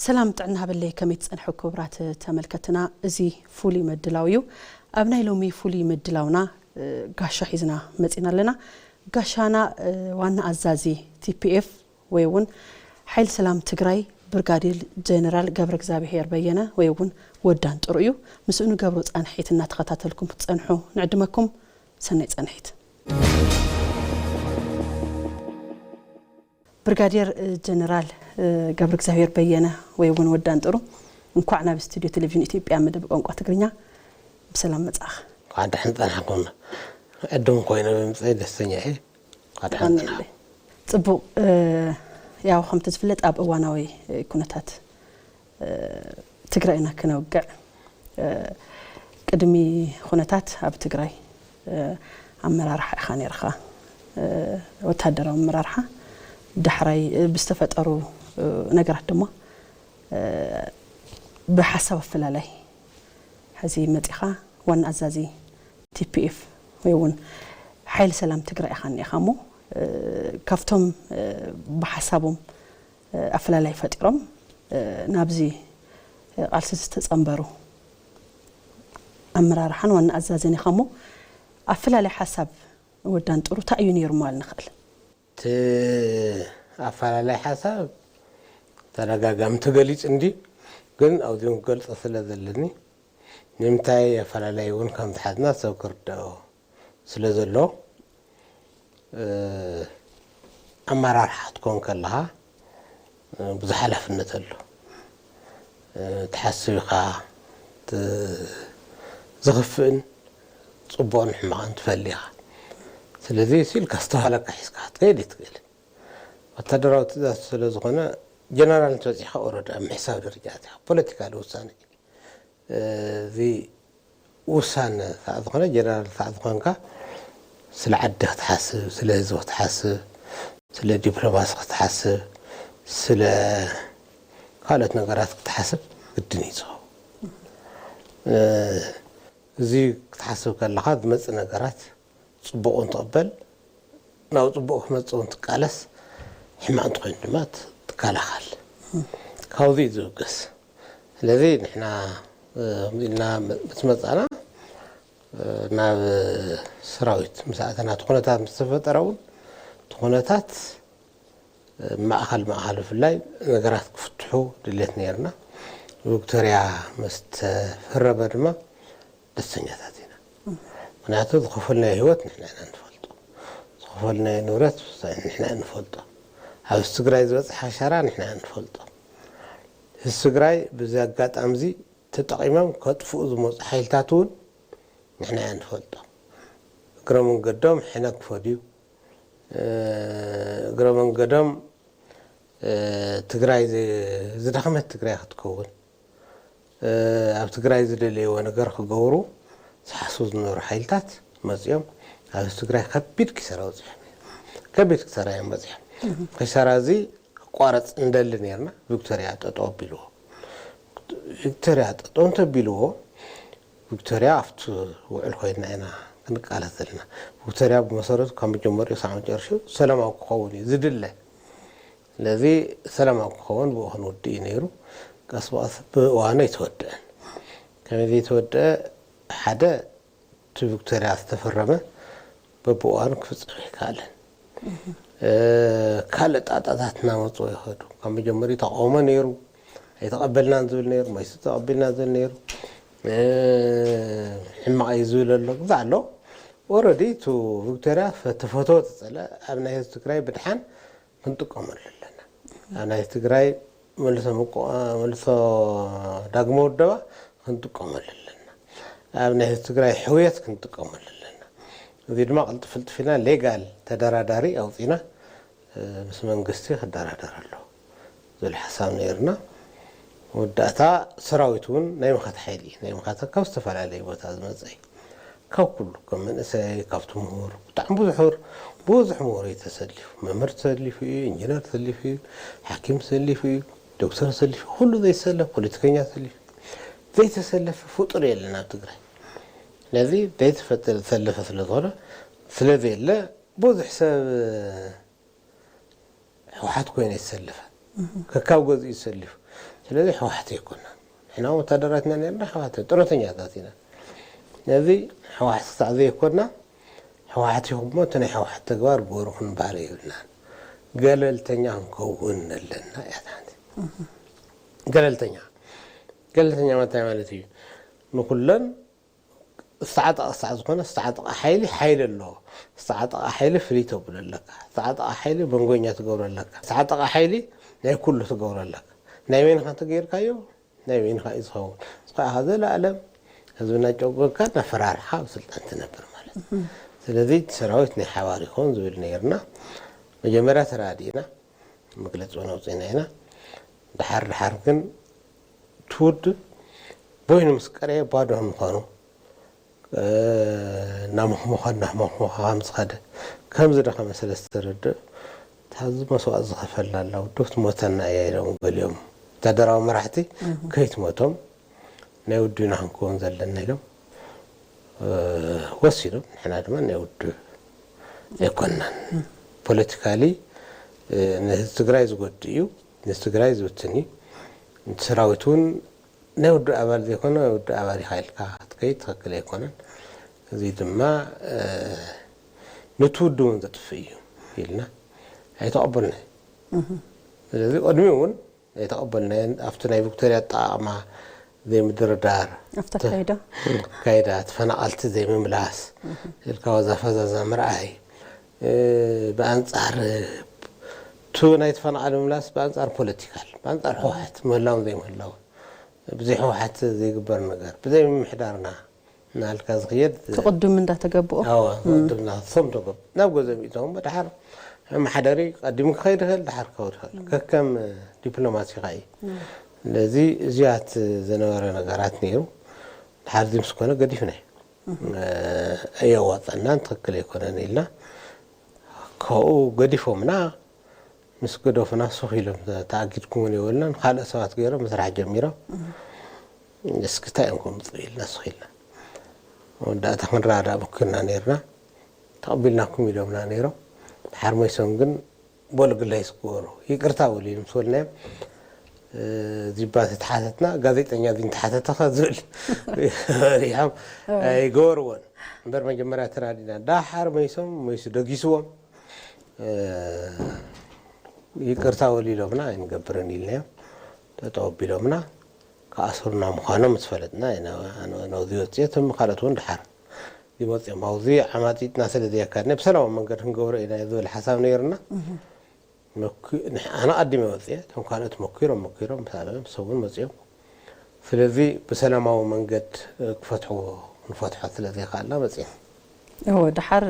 ሰላም ጥዕና ሃበለይ፣ ከመይ ትጸንሑ ክቡራት ተመልከትና? እዚ ፍሉይ ምድላው እዩ። ኣብ ናይ ሎሚ ፍሉይ ምድላውና፣ እ፣ ጋሻ ሒዝና መጺና ኣለና። ጋሻና፣ እ፣ ዋና ኣዛዚ ቲ ፒ ኤፍ ወይ እውን ሓይሊ ሰላም ትግራይ ብርጋዴር ጀነራል ገብረ እግዚኣብሔር በየነ ወይ እውን ወዳን ጥሩ እዩ። ምስኡ ንገብሮ ጻንሒት እናተኸታተልኩም ክትጸንሑ ንዕድመኩም። ሰናይ ጻንሒት። ብርጋዴር ጀነራል ገብረ እግዚኣብሔር በየነ ወይ እውን ወዳን ጥሩ፣ እንኳዕ ናብ ስቱድዮ ቴሌቪዥን ኢትዮጵያ መደብ ቋንቋ ትግርኛ ብሰላም መጻእኻ። እንኳዕ ደሓን ጸናሕኩም። ዕድም ኮይነ ብምጽአይ ደስተኛ እየ። እንኳዕ ደሓን ጸናሕኩም። ጽቡቕ፣ እ፣ ያው ከምቲ ዝፍለጥ ኣብ እዋናዊ ኩነታት፣ እ፣ ትግራይ ኢና ክነውግዕ። እ፣ ቅድሚ ኩነታት ኣብ ትግራይ፣ እ፣ ኣመራርሓ ኢኻ ነይርኻ፣ እ፣ ወታደራዊ ኣመራርሓ። ዳሕራይ፣ እ፣ ብዝተፈጠሩ፣ እ፣ ነገራት ድማ፣ እ፣ ብሓሳብ ኣፈላላይ ሕዚ መጺኻ ዋና ኣዛዚ ቲ ፒ ኤፍ ወይ እውን ሓይሊ ሰላም ትግራይ ኢኻ እኒኢኻ እሞ፣ እ፣ ካብቶም፣ እ፣ ብሓሳቦም፣ እ፣ ኣፈላላይ ፈጢሮም፣ እ፣ ናብዚ፣ እ፣ ቃልሲ ዝተጸንበሩ ኣመራርሓን ዋና ኣዛዝን ኢኻ እሞ፣ ኣፈላላይ ሓሳብ ወዳን ጥሩ እንታይ እዩ ነይሩ ምባል ንኽእል? እቲ ኣፈላላይ ሓሳብ ተደጋጋሚ ተገሊጹ እንዲ፣ ግን ኣብዚ እውን ክገልጾ ስለ ዘለኒ፣ ንምንታይ ኣፈላላይ እውን ከም ዝሓዝና ሰብ ክርድኦ ስለ ዘሎ፣ እ፣ ኣመራርሓ ክትኮን ከለኻ፣ እ፣ ብዙሕ ሓላፍነት ኣሎ። እ፣ ትሓስብ ኢኻ፣ ት-፣ ዝኽፍእን ጽቡቕን ሕማቕን ትፈሊ ኢኻ። ስለዚ፣ ሲልካ ኣስተውሃለካ ሒዝካ ክትከይድ ኣይትኽእልን። ወታደራዊ ትእዛዝ ስለ ዝኾነ፣ ጀነራል እንተበጺሕካ ኦረዲ ኣብ ምሕሳብ ደረጃ ኣቲኻ፣ ፖለቲካሊ ውሳነ። እዚ ውሳነ ሳዕ ዝኾነ፣ ጀነራል ሳዕ ዝኾንካ፣ ስለ ዓዲ ክትሓስብ፣ ስለ ህዝቢ ክትሓስብ፣ ስለ ዲፕሎማሲ ክትሓስብ፣ ስለ ካልኦት ነገራት ክትሓስብ ግድን እዩ ዝኸውን። እ፣ እዚ ክትሓስብ ከለኻ ዝመጽእ ነገራት ጽቡቕ እውን ትቕበል፣ ናብ ጽቡቕ ክመጽእ እውን ትቃለስ፣ ሕማቕ እንተኾይኑ ድማ ት-፣ ትከላኸል። ካብዚ እዩ ዝብገስ። ስለዚ ንሕና፣ እ፣ ከምዚ ኢልና ም-፣ ምስ መጻና፣ እ፣ ናብ ሰራዊት ምስ ኣተና፣ እቲ ኩነታት ምስ ተፈጠረ እውን፣ እቲ ኩነታት፣ እ፣ ማእኸል ማእኸል ብፍላይ ነገራት ክፍትሑ ድሌት ነይርና። ቪክቶርያ ምስ ተፈረመ ድማ ደስተኛታት ኢና። ምኽንያቱ ዝኸፈልናዮ ህይወት ንሕና ኢና ንፈልጦ። ዝኸፈልናዮ ንብረት ንሕና ኢና ንፈልጦ። ኣብ ትግራይ ዝበፅሐ ሻራ ንሕና ኢና ንፈልጦ። ህዝቢ ትግራይ በዚ ኣጋጣሚ እዚ ተጠቒሞም ከጥፍኡ ዝመፁ ሓይልታት እውን ንሕና ኢና ንፈልጦ። እግረ መንገዶም ሕነ ክፈድዩ፣ እ፣ እግረ መንገዶም፣ እ፣ ትግራይ ዝ-፣ ዝደኸመት ትግራይ ክትከውን፣ እ፣ ኣብ ትግራይ ዝደለይዎ ነገር ክገብሩ ዝሓስቡ ዝነበሩ ሓይልታት መፂኦም ኣብ ትግራይ ከቢድ ኪሳራ በፂሖም እዮም። ከቢድ ኪሳራ እዮም በፂሖም። ኪሳራ እዚ ክቋረፅ እንደሊ ነርና፣ ቪክቶርያ ጠጠው ኣቢልዎ። ቪክቶርያ ጠጠው እንተቢልዎ፣ ቪክቶርያ ኣብቲ ውዕል ኮይንና ኢና ክንቃለስ ዘለና። ቪክቶርያ ብመሰረቱ ካብ መጀመሪኡ ክሳዕ መጨረሽኡ ሰላማዊ ክኸውን እዩ ዝድለ። ስለዚ ሰላማዊ ክኸውን ብኡ ክንውድእ እዩ ነይሩ። ቀስ ብቐስ ብእዋኑ ኣይተወደአን። ከመይ ዘይተወደአ? ሓደ፣ እቲ ቪክቶርያ ዝተፈረመ በብእዋኑ ክፍጸም ኣይከኣለን። እ፣ ካልእ ጣጣታት እናመጹ ይኸዱ። ካብ መጀመሪኡ ተቃውሞ ነይሩ፣ ኣይተቐበልናን ዝብል ነይሩ፣ መይሱ ተቐቢልና ዝብል ነይሩ፣ እ፣ ሕማቕ እዩ ዝብል ኣሎ፣ ግዛዕ ኣሎ። ኦረዲ፣ እቱ ቪክቶርያ ፈ-፣ ተፈተወ ተጸልአ፣ ኣብ ናይ ህዝቢ ትግራይ ብድሓን ክንጥቀመሉ ኣለና። ኣብ ናይ ትግራይ መልሶ ምቆ-፣ መልሶ ዳግመ ውደባ ክንጥቀመሉ ኣለና። ኣብ ናይ ትግራይ ሕውየት ክንጥቀመሉ ኣለና። እዚ ድማ ቅልጥፍልጥፍ ኢልና ሌጋል ተደራዳሪ ኣውፂና፣ እ፣ ምስ መንግስቲ ክደራደር ኣለዎ ዝብል ሓሳብ ነይርና። መወዳእታ ሰራዊት እውን ናይ ምኽት ሓይሊ እዩ። ናይ ምኽት ካብ ዝተፈላለዩ ቦታ ዝመፀ እዩ። ካብ ኩሉ፣ ካብ መንእሰይ፣ ካብቲ ምሁር፣ ብጣዕሚ ብዙሕ፣ ብዙሕ ምሁር እዩ ተሰሊፉ። መምህር ተሰሊፉ እዩ፣ ኢንጂነር ተሰሊፉ እዩ፣ ሓኪም ተሰሊፉ እዩ፣ ዶክተር ተሰሊፉ፣ ኩሉ ዘይተሰለፈ፣ ፖለቲከኛ ተሰሊፉ፣ ዘይተሰለፈ ፍጡር የለን ኣብ ትግራይ። ስለዚ ዘይተፈጠረ፣ ዝተሰለፈ ስለ ዝኾነ፣ ስለ ዘየለ፣ ብዙሕ ሰብ ህወሓት ኮይኑ ይሰለፈ። ከካብ ገዝኡ ይሰሊፉ። ስለዚ ሕወሓት ኣይኮና። ንሕና ወታደራት ኢና ነርና፣ ሕወሓት ጡረተኛታት ኢና። ነዚ ሕወሓት ክሳዕ ዘይኮና፣ ሕወሓት ይኹም እሞ እቲ ናይ ሕወሓት ተግባር ግበሩ ክንበሃል የብልናን። ገለልተኛ ክንከውን ኣለና እያ ሓንቲ። ገለልተኛ፣ ገለልተኛ መታይ ማለት እዩ? ንኩለን ዝተዓጠቐ ክሳዕ ዝኾነ ዝተዓጠቐ ሓይሊ ሓይሊ ኣለዎ። ዝተዓጠቐ ሓይሊ ፍልይ ተብሎ ኣለካ። ዝተዓጠቐ ሓይሊ መንጎኛ ትገብሮ ኣለካ። ዝተዓጠቐ ሓይሊ ናይ ኩሉ ትገብሮ ኣለካ። ናይ በይንኻ እንተገይርካዮ ናይ በይንኻ እዩ ዝኸውን። ንስኻ ኢኻ ዘለኣለም ህዝብና ጨጎንካ እናፈራርሓ ኣብ ስልጣን ትነብር ማለት እዩ። ስለዚ እቲ ሰራዊት ናይ ሓባር ይኸውን ዝብል ነይርና። መጀመርያ ተራዲእና መግለፂ እውን ኣውፂእና ኢና። ድሓር ድሓር ግን እቲ ውድብ በይኑ ምስ ቀረየ ባዶ ምዃኑ እናመኽሞኸ እናመኽሞኸ ከም ዝኸደ ከም ዝደኸመ ስለ ዝተረድእ፣ ታዚ መስዋእቲ ዝኸፈልና ኣላ ውድብ ትሞተና እያ ኢሎም ገሊኦም ወታደራዊ መራሕቲ ከይትሞቶም ናይ ውድብና ክንከውን ዘለና ኢሎም ወሲኖም። ንሕና ድማ ናይ ውድብ ኣይኮንናን። ፖለቲካሊ ንህዝቢ ትግራይ ዝጎድእ እዩ፣ ንትግራይ ዝብትን እዩ። እቲ ሰራዊት እውን ናይ ውድብ ኣባል ዘይኮነ ውድብ ኣባል ኢኻ ኢልካ ክትከይድ ትኽክል ኣይኮነን። እዚ ድማ ነቲ ውድብ እውን ዘጥፍእ እዩ ኢልና ኣይተቐበልናዮ። ስለዚ ቅድሚኡ እውን ኣይተቐበልናዮን። ኣብቲ ናይ ቪክቶርያ ኣጠቓቕማ ዘይምድርዳር፣ ኣብቲ ኣካይዳ ኣካይዳ ተፈናቐልቲ ዘይምምላስ ኢልካ ወዛ ፈዛዛ ምርኣይ፣ ብኣንጻር እቲ ናይ ተፈናቐለ ምምላስ ብኣንጻር ፖለቲካል ብኣንጻር ህወሓት ምህላውን ዘይምህላውን፣ ብዘይ ህወሓት ዘይግበር ነገር፣ ብዘይ ምምሕዳርና እናልካ ዝኽየድ ክቕድም እንዳተገብኦ። ኣዋ፣ ቅድምና ክሶም ተገብ ናብ ገዘም ኢቶም ድሓር መሓደሪ ቀዲሙ ክኸይድ ይኽእል፣ ድሓር ክኸይድ ይኽእል። ከከም ዲፕሎማሲኻ እዩ። ስለዚ እዚያት ዝነበረ ነገራት ነይሩ። ድሓር እዚ ምስ ኮነ ገዲፍናዮ። ኣየዋፀናን ትኽክል ኣይኮነን ኢልና ካብኡ ገዲፎምና። ምስ ገደፉና ሱኽ ኢሎም ተኣጊድኩም እውን የበልናን ካልእ ሰባት ገይሮም ምስራሕ ጀሚሮም። እስኪ እንታይ እዮም ከምፅኡ ኢልና ሱኽ ኢልና። መወዳእታ ክንረዳእ ሞኪርና ነይርና። ተቐቢልናኩም ኢሎምና ነይሮም። ድሓር መይሶም ግን በሉ ግላይ ስግበሩ ይቅርታ በሉ ኢሉ ምስ በልናዮም፣ ዚባ ተተሓተትና ጋዜጠኛ እዚ እንተሓተተኸ ዝብል ፈሪሖም ኣይገበርዎን። እምበር መጀመርያ ተራዲና ዳሓር መይሶም መይሱ ደጊስዎም ይቅርታ በሉ ኢሎምና ኣይንገብርን ኢልናዮም። ጠጠው ኣቢሎምና ክኣስሩና ምዃኖም ምስ ፈለጥና ኢና ነዚ ወፅየ። እቶም ካልኦት እውን ድሓር ይመፅኦም። ኣብዚ ዓማፂጥና ስለ ዘየካድና ብሰላማዊ መንገዲ ክንገብሮ ኢና ዝብል ሓሳብ ነይርና። ኣነ ኣቐዲመ ወፅየ። እቶም ካልኦት መኪሮም መኪሮም ምስ ኣበዮም ሰውን መፅኦም። ስለዚ ብሰላማዊ መንገድ ክፈትሕዎ ክንፈትሖ ስለ ዘይከኣልና መፅና። እወ፣ ድሓር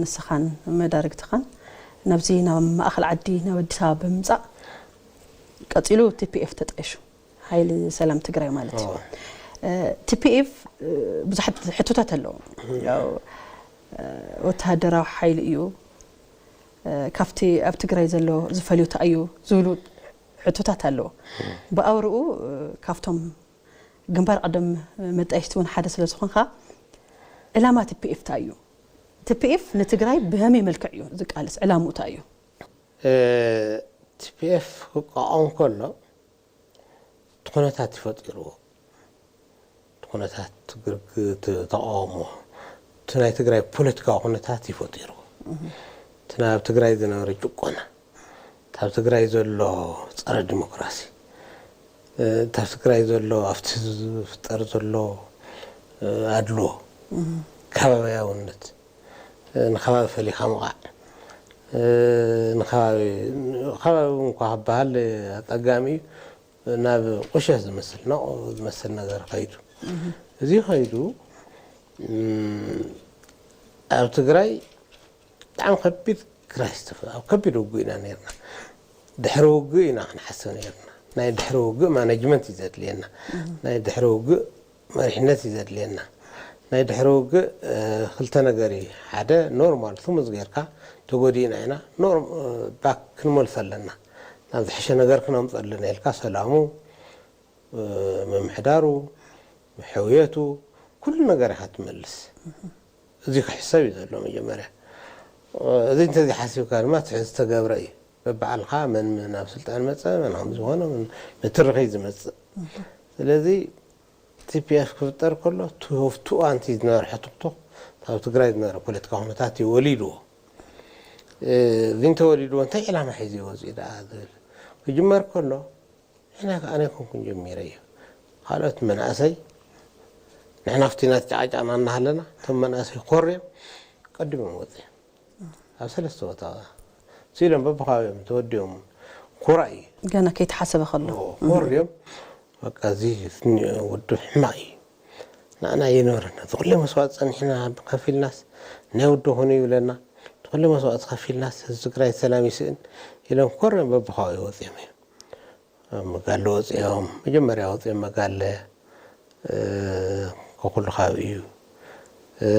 ንስኻን መዳርግትኻን ናብዚ ናብ ማእኸል ዓዲ ናብ ኣዲስ ኣበባ ብምምፃእ ቀፂሉ ቲፒኤፍ ተጠቂሹ። ሓይሊ ሰላም ትግራይ ማለት እዩ። ቲፒኤፍ ብዙሓት ሕቶታት ኣለዎ። ያው ወተሃደራዊ ሓይሊ እዩ። ካብቲ ኣብ ትግራይ ዘሎ ዝፈልዮ እንታይ እዩ ዝብሉ ሕቶታት ኣለዎ። ብኣውርኡ ካብቶም ግንባር ቀደም መጣየሽቲ እውን ሓደ ስለ ዝኾንካ ዕላማ ቲፒኤፍ እንታይ እዩ? ቲፒኤፍ ንትግራይ ብኸመይ መልክዕ እዩ ዝቃለስ? ዕላምኡ እንታይ እዩ? ቲፒኤፍ ክቋቋም ከሎ እቲ ኩነታት እዩ ፈጢርዎ። እቲ ኩነታት ግርግ-፣ እቲ ተቃውሞ፣ እቲ ናይ ትግራይ ፖለቲካዊ ኩነታት እዩ ፈጢርዎ። እቲ ናይ ኣብ ትግራይ ዝነበረ ጭቆና፣ እቲ ኣብ ትግራይ ዘሎ ጸረ ዲሞክራሲ፣ እቲ ኣብ ትግራይ ዘሎ ኣብቲ ህዝቢ ዝፍጠር ዘሎ ኣድልዎ፣ ከባብያውነት፣ ንከባቢ ፈሊኻ ምውቃዕ፣ ንከባቢ፣ ከባቢ እንኳ ክበሃል ኣጸጋሚ እዩ። ናብ ቁሸት ዝመስል፣ ነቑ ዝመስል ነገር ከይዱ። እዚ ከይዱ፣ እም፣ ኣብ ትግራይ ብጣዕሚ ከቢድ ክራይስ ተፈ-፣ ኣብ ከቢድ ውግእ ኢና ነይርና። ድሕሪ ውግእ ኢና ክንሓስብ ነይርና። ናይ ድሕሪ ውግእ ማኔጅመንት እዩ ዘድልየና። ናይ ድሕሪ ውግእ መሪሕነት እዩ ዘድልየና። ናይ ድሕሪ ውግእ፣ እ፣ ክልተ ነገር እዩ። ሓደ ኖርማል ስሙዝ ጌርካ ተጎዲእና ኢና። ኖርም-፣ እ፣ ባክ ክንመልሶ ኣለና። ናብ ዝሐሸ ነገር ክነምፀ ኣለና ኢልካ ሰላሙ፣ እ፣ ምምሕዳሩ፣ ሕውየቱ፣ ኩሉ ነገር ኢኻ ትመልስ። እዚ ክሕሰብ እዩ ዘሎ መጀመርያ። እ፣ እዚ እንተዘይሓሲብካ ድማ እቲ ዝተገብረ እዩ። በብዓልኻ መን መን ኣብ ስልጣን መጸ፣ መን ከም ዝኾነ፣ መን ንትርኺ ዝመጽእ። ስለዚ ቲ ፒ ኤፍ ክፍጠር ከሎ፣ ቱ-፣ ቱ ኣንቲ ዝነበረ ሕቱኽቱኽ ኣብ ትግራይ ዝነበረ ፖለቲካ ኩነታት እዩ ወሊድዎ። እ፣ እዚ እንተወሊድዎ፣ እንታይ ዕላማ ሒዙ እዩ ወፂኡ ደኣ ዝብል ክጅመር ከሎ፣ ንሕና ከኣ ኣነ ኣይኮንኩን ጀሚረዮ። ካልኦት መናእሰይ፣ ንሕና ኣብቲ ናት ጨቃጨቅና እናሃለና፣ እቶም መናእሰይ ኮርዮም ቀዲሞም ወፅዮም። ኣብ ሰለስተ ቦታ ስኢሎም በብኸባቢኦም ተወዲኦም፣ ኮራ እዩ። ገና ከይተሓሰበ ከሎ። ኦ፣ ኮርዮም፣ በቃ፣ እዚ ውድብ ሕማቕ እዩ። ንዓና የንበረና። እቲ ኩሉ መስዋእቲ ጸኒሕና ከፊልናስ፣ ናይ ውድብ ኾነ ይብለና። እቲ ኩሉ መስዋእቲ ከፊልናስ፣ ህዝቢ ትግራይ ሰላም ይስእን ኢሎም ኮርዮም በብኸባቢኡ ወፂኦም እዮም። ኣብ መጋለ ወፂኦም፣ መጀመርያ ወፂኦም መጋለ፣ እ፣ ከኩሉ ከባቢ እዩ። እ፣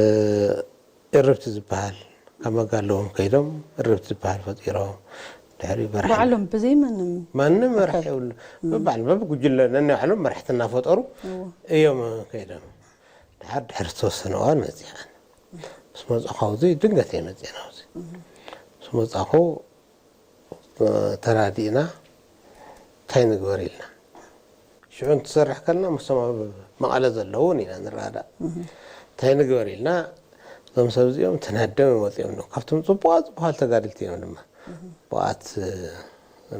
እርብቲ ዝበሃል፣ ካብ መጋለ እውን ከይዶም እርብቲ ዝበሃል ፈጢሮም። ድሕሪ በርሓ ባዕሎም ብዘይ ማንም ማንም መራሒ ኣካል። የብሉ። በባዕሎም፣ በብጉጅለ ነናይ ባዕሎም መራሕቲ እናፈጠሩ እዎ። እዮም ከይዶም። ድሓር ድሕሪ ዝተወሰነ እዋን መፂኣን። ምስ መፃኹ ኣብዚ ድንገት እየ መፂአ ናብዚ። ምስ መፃኹ፣ እ፣ ተራዲእና እንታይ ንግበር ኢልና። ሽዑ እንትሰርሕ ከለና ምስቶም ኣብ መቐለ ዘለዉ እውን ኢና ንረዳእ። እንታይ ንግበር ኢልና፣ እዞም ሰብ እዚኦም ተናደም እዮም ወፂኦም ኣለዉ። ካብቶም ፅቡቓት ዝበሃሉ ተጋደልቲ እዮም ድማ። ብኣት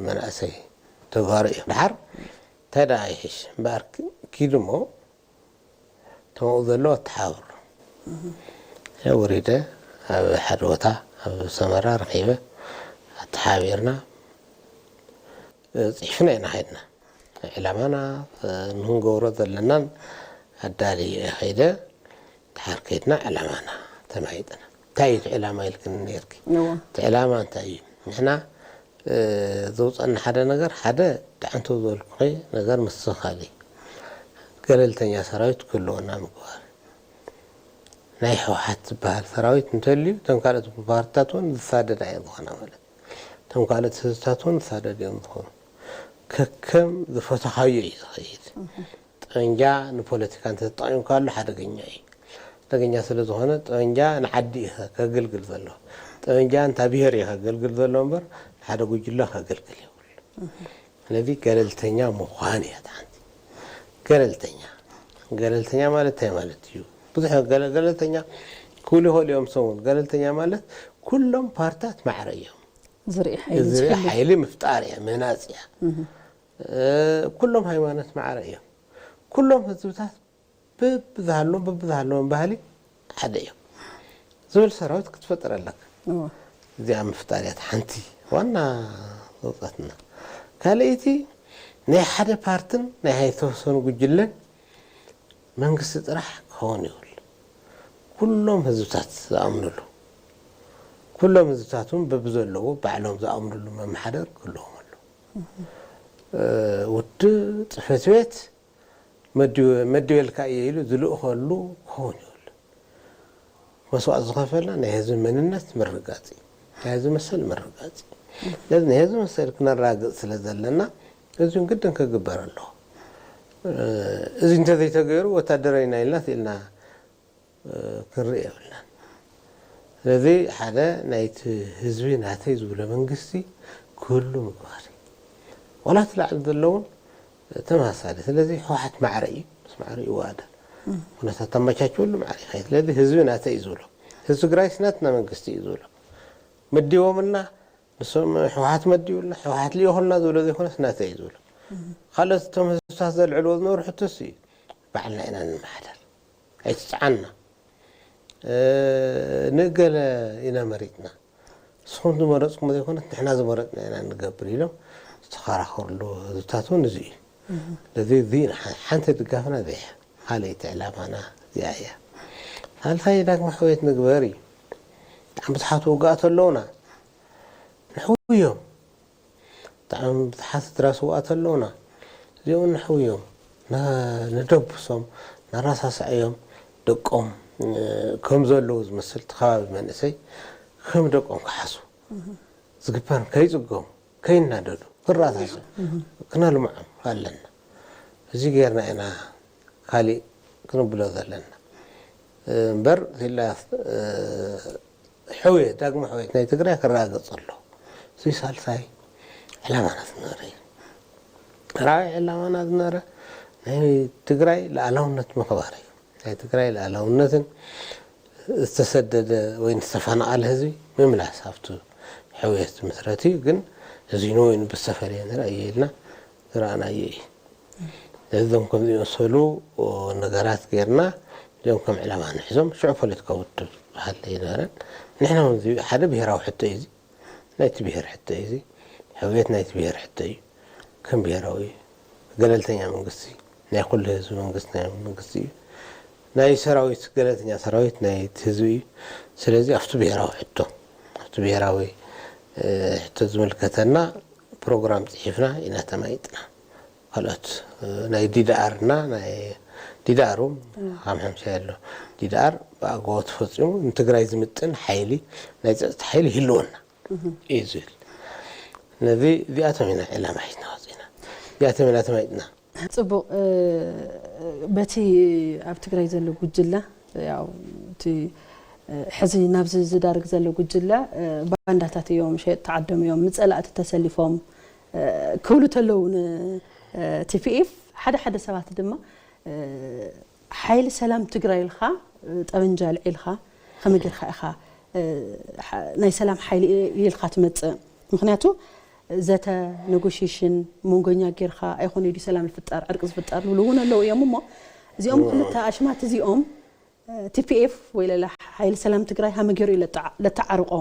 መናእሰይ ተጋሩ እዮም። ድሓር እንታይ ደኣ ይሕሽ እምበኣር፣ ኪድ እሞ እቶም ኣብኡ ዘለዉ ኣተሓባብሩ። እየ ወሪደ ኣብ ሓደ ቦታ ኣብ ሰመራ ረኺበ ኣተሓባቢርና፣ እ፣ ጽሒፍና ኢና ኸይድና። ዕላማና፣ እ፣ ንኽንገብሮ ዘለናን ኣዳልየ እየ ኸይደ። ድሓር ከይድና ዕላማና ተማይጥና። እንታይ እዩ እቲ ዕላማ ኢልክኒ ነይርኪ? እዎ። እቲ ዕላማ እንታይ እዩ? ንሕና፣ እ፣ ዘውፀና ሓደ ነገር፣ ሓደ ደሓንቶ ዝበልኩኺ ነገር ምስትኽኻል እዩ። ገለልተኛ ሰራዊት ክህልወና ምግባር። ናይ ህወሓት ዝበሃል ሰራዊት እንተልዩ፣ እተን ካልኦት ፓርትታት እውን ዝሳደዳ እየን ዝኾና ማለት እዩ። እቶም ካልኦት ህዝብታት እውን ዝሳደዱ እዮም ዝኾኑ። ከከም ዝፈተኻዮ እዩ ዝኸይድ። ጠበንጃ ንፖለቲካ እንተተጠቒምካሉ ሓደገኛ እዩ። ሓደገኛ ስለ ዝኾነ፣ ጠበንጃ ንዓዲ እዩ ከገልግል ዘሎ። ጠበንጃ እንታ ብሄር እዩ ከገልግል ዘሎ እምበር፣ ንሓደ ጉጅለ ከገልግል የብሉ። ስለዚ ገለልተኛ ምዃን እያ እታ ሓንቲ። ገለልተኛ፣ ገለልተኛ ማለት እንታይ ማለት እዩ? ብዙሕ ገለ-፣ ገለልተኛ ክብሉ ይኽእሉ እዮም ሰሙን። ገለልተኛ ማለት ኩሎም ፓርትታት ማዕረ እዮም። ዝርኢ ሓይሊ ዝርኢ ዝሕሉ። ሓይሊ ምፍጣር እያ፣ ምህናጽ እያ። እህ። እ፣ ኩሎም ሃይማኖት ማዕረ እዮም። ኩሎም ህዝብታት በብዝሃለዎም፣ በብዝሃለዎም ባህሊ ሓደ እዮም ዝብል ሰራዊት ክትፈጥር ኣለካ። እዎ። እዚኣ ምፍጣር እያ እታ ሓንቲ ዋና ዘውፃትና። ካልኣይቲ ናይ ሓደ ፓርትን ናይ ዝተወሰኑ ጉጅለን መንግስቲ ጥራሕ ክኸውን ይብል። ኩሎም ህዝብታት ዝኣምኑሉ፣ ኩሎም ህዝብታት እውን በብዘለዎ ባዕሎም ዝኣምኑሉ መመሓደር ክህልዎም ኣሎ። እ፣ ውድብ፣ ጽሕፈት ቤት፣ መዲ-፣ መዲበልካ እየ ኢሉ ዝልእኸሉ ክኸውን ይብል። መስዋእቲ ዝኸፈልና ናይ ህዝቢ መንነት ምርግጋጽ እዩ። ናይ ህዝቢ መሰል ምርግጋጽ እዩ። ስለዚ ናይ ህዝቢ መሰል ክነራግጽ ስለ ዘለና፣ እዚ እውን ግድን ክግበር ኣለዎ። እ፣ እዚ እንተዘይተገይሩ ወታደራዊ ኢና ኢልና ስኢልና፣ እ፣ ክንርኢ የብልናን። ስለዚ ሓደ ናይቲ ህዝቢ ናተይ ዝብሎ መንግስቲ ክህሉ ምግባር እዩ። ዋላ እቲ ላዕሊ ዘሎ እውን ተመሳሳሊ። ስለዚ ህወሓት ማዕረ እዩ፣ ምስ ማዕረ ይወዳደር። እም። ኩነታት ተመቻችወሉ ማዕረ ይኸይድ። ስለዚ ህዝቢ ናተይ እዩ ዝብሎ። ህዝቢ ትግራይስ ናትና መንግስቲ እዩ ዝብሎ። መዲቦምና፣ ንሶም ህወሓት መዲቡልና፣ ህወሓት ልኢኹልና ዝብሎ ዘይኮነስ ናተይ እዩ ዝብሎ። እም። ካልኦት እቶም ህዝብታት ዘልዕልዎ ዝነበሩ ሕቶስ እዩ፣ ባዕልና ኢና ንመሓደር። ኣይትፅዓና። እ፣ ንእገለ ኢና መሪፅና። ንስኹም ዝመረፅኩም ዘይኮነስ ንሕና ዝመረፅና ኢና ንገብር ኢሎም ዝተኸራኸርሉ ህዝብታት እውን እዚ እዩ። እህ። ስለዚ እዚ ንሓ-፣ ሓንቲ ድጋፍና እዚኣ እያ። ካልኣይቲ ዕላማና እዚኣ እያ። ሳልሳይ ዳግመ ሕውየት ንግበር እዩ። ብጣዕሚ ብዙሓት ውግኣት ኣለዉና። ንሕውዮም። ብጣዕሚ ብዙሓት ስድራ ስውኣት ኣለዉና። እዚኦም ንሕውዮም። ና-፣ ንደብሶም፣ ነረሳስዐዮም። ደቆም፣ እ፣ ከም ዘለዉ ዝመስል እቲ ከባቢ መንእሰይ ከም ደቆም ክሓስቡ። እህ። ዝግበር ከይጽገሙ፣ ከይናደዱ፣ ክረሳስዑ፣ እህ። ክነልምዖም ኣለና። እዚ ጌርና ኢና ካሊእ ክንብሎ ዘለና። እ፣ እምበር፣ ዚላ፣ እ፣ ሕውየት፣ ዳግመ ሕውየት ናይ ትግራይ ክረጋገጽ ኣለዎ። እዚ ሳልሳይ ዕላማና ዝነበረ እዩ። ራብዓይ ዕላማና ዝነበረ ናይ ትግራይ ሉዓላውነት ምኽባር እዩ። ናይ ትግራይ ሉዓላውነትን ዝተሰደደ ወይ ዝተፈናቐለ ህዝቢ ምምላስ ኣብቱ ሕውየት ዝምስረት እዩ። ግን እዚ ንወይኑ ብዝተፈለየ ንርኣዮ ኢልና ዝረኣናዮ እዩ። ነዞም ከም ዝመሰሉ ነገራት ጌርና እዚኦም ከም ዕላማ ንሕዞም ሽዑ ፖለቲካዊ ውድብ ዝበሃል ኣይነበረን። ንሕና እውን እዚ ሓደ ብሄራዊ ሕቶ እዩ። እዚ ናይቲ ብሄር ሕቶ እዩ። እዚ ሕውየት ናይቲ ብሄር ሕቶ እዩ። ከም ብሄራዊ ገለልተኛ መንግስቲ ናይ ኩሉ ህዝቢ መንግስቲ ናይ መንግስቲ እዩ። ናይ ሰራዊት ገለልተኛ ሰራዊት ናይ ህዝቢ እዩ። ስለዚ ኣብቲ ብሄራዊ ሕቶ ኣብቲ ብሄራዊ ሕቶ ዝምልከተና ፕሮግራም ፅሒፍና ኢና ተማይጥና። ካልኦት ናይ ዲዳኣር እና ናይ ዲዳኣር እውን ሓምሓምሻ ኣሎ። ዲዳኣር ብኣግባቡ ተፈፂሙ ንትግራይ ዝምጥን ሓይሊ ናይ ፀጥታ ሓይሊ ይህልወና እዩ ዝብል። ነዚ እዚኣቶም ኢና ዕላማ ሒዝና ወፂና። እዚኣቶም ኢና ተማይጥና። ፅቡቕ። በቲ ኣብ ትግራይ ዘሎ ጉጅለ ያው እቲ ሕዚ ናብዚ ዝዳርግ ዘሎ ጉጅለ ባንዳታት እዮም፣ ሸየጥቲ ዓዶም እዮም፣ ንፀላእቲ ተሰሊፎም ክብሉ ተለዉ ንቲፒኤፍ ሓደ ሓደ ሰባት ድማ ሓይሊ ሰላም ትግራይ ኢልካ ጠበንጃ ኣልዒልካ ከመይ ጌርካ ኢኻ ናይ ሰላም ሓይሊ ኢልካ ትመፅእ? ምክንያቱ ዘተ ኔጎሽሽን መንጎኛ ጌርካ ኣይኮነ ድዩ ሰላም ዝፍጠር ዕርቂ ዝፍጠር ዝብሉ እውን ኣለዉ እዮም። እሞ እዚኦም ክልተ ኣሽማት እዚኦም ቲፒኤፍ ወይ ለለ ሓይሊ ሰላም ትግራይ ሃመ ገይሩ እዩ ለተዓርቆ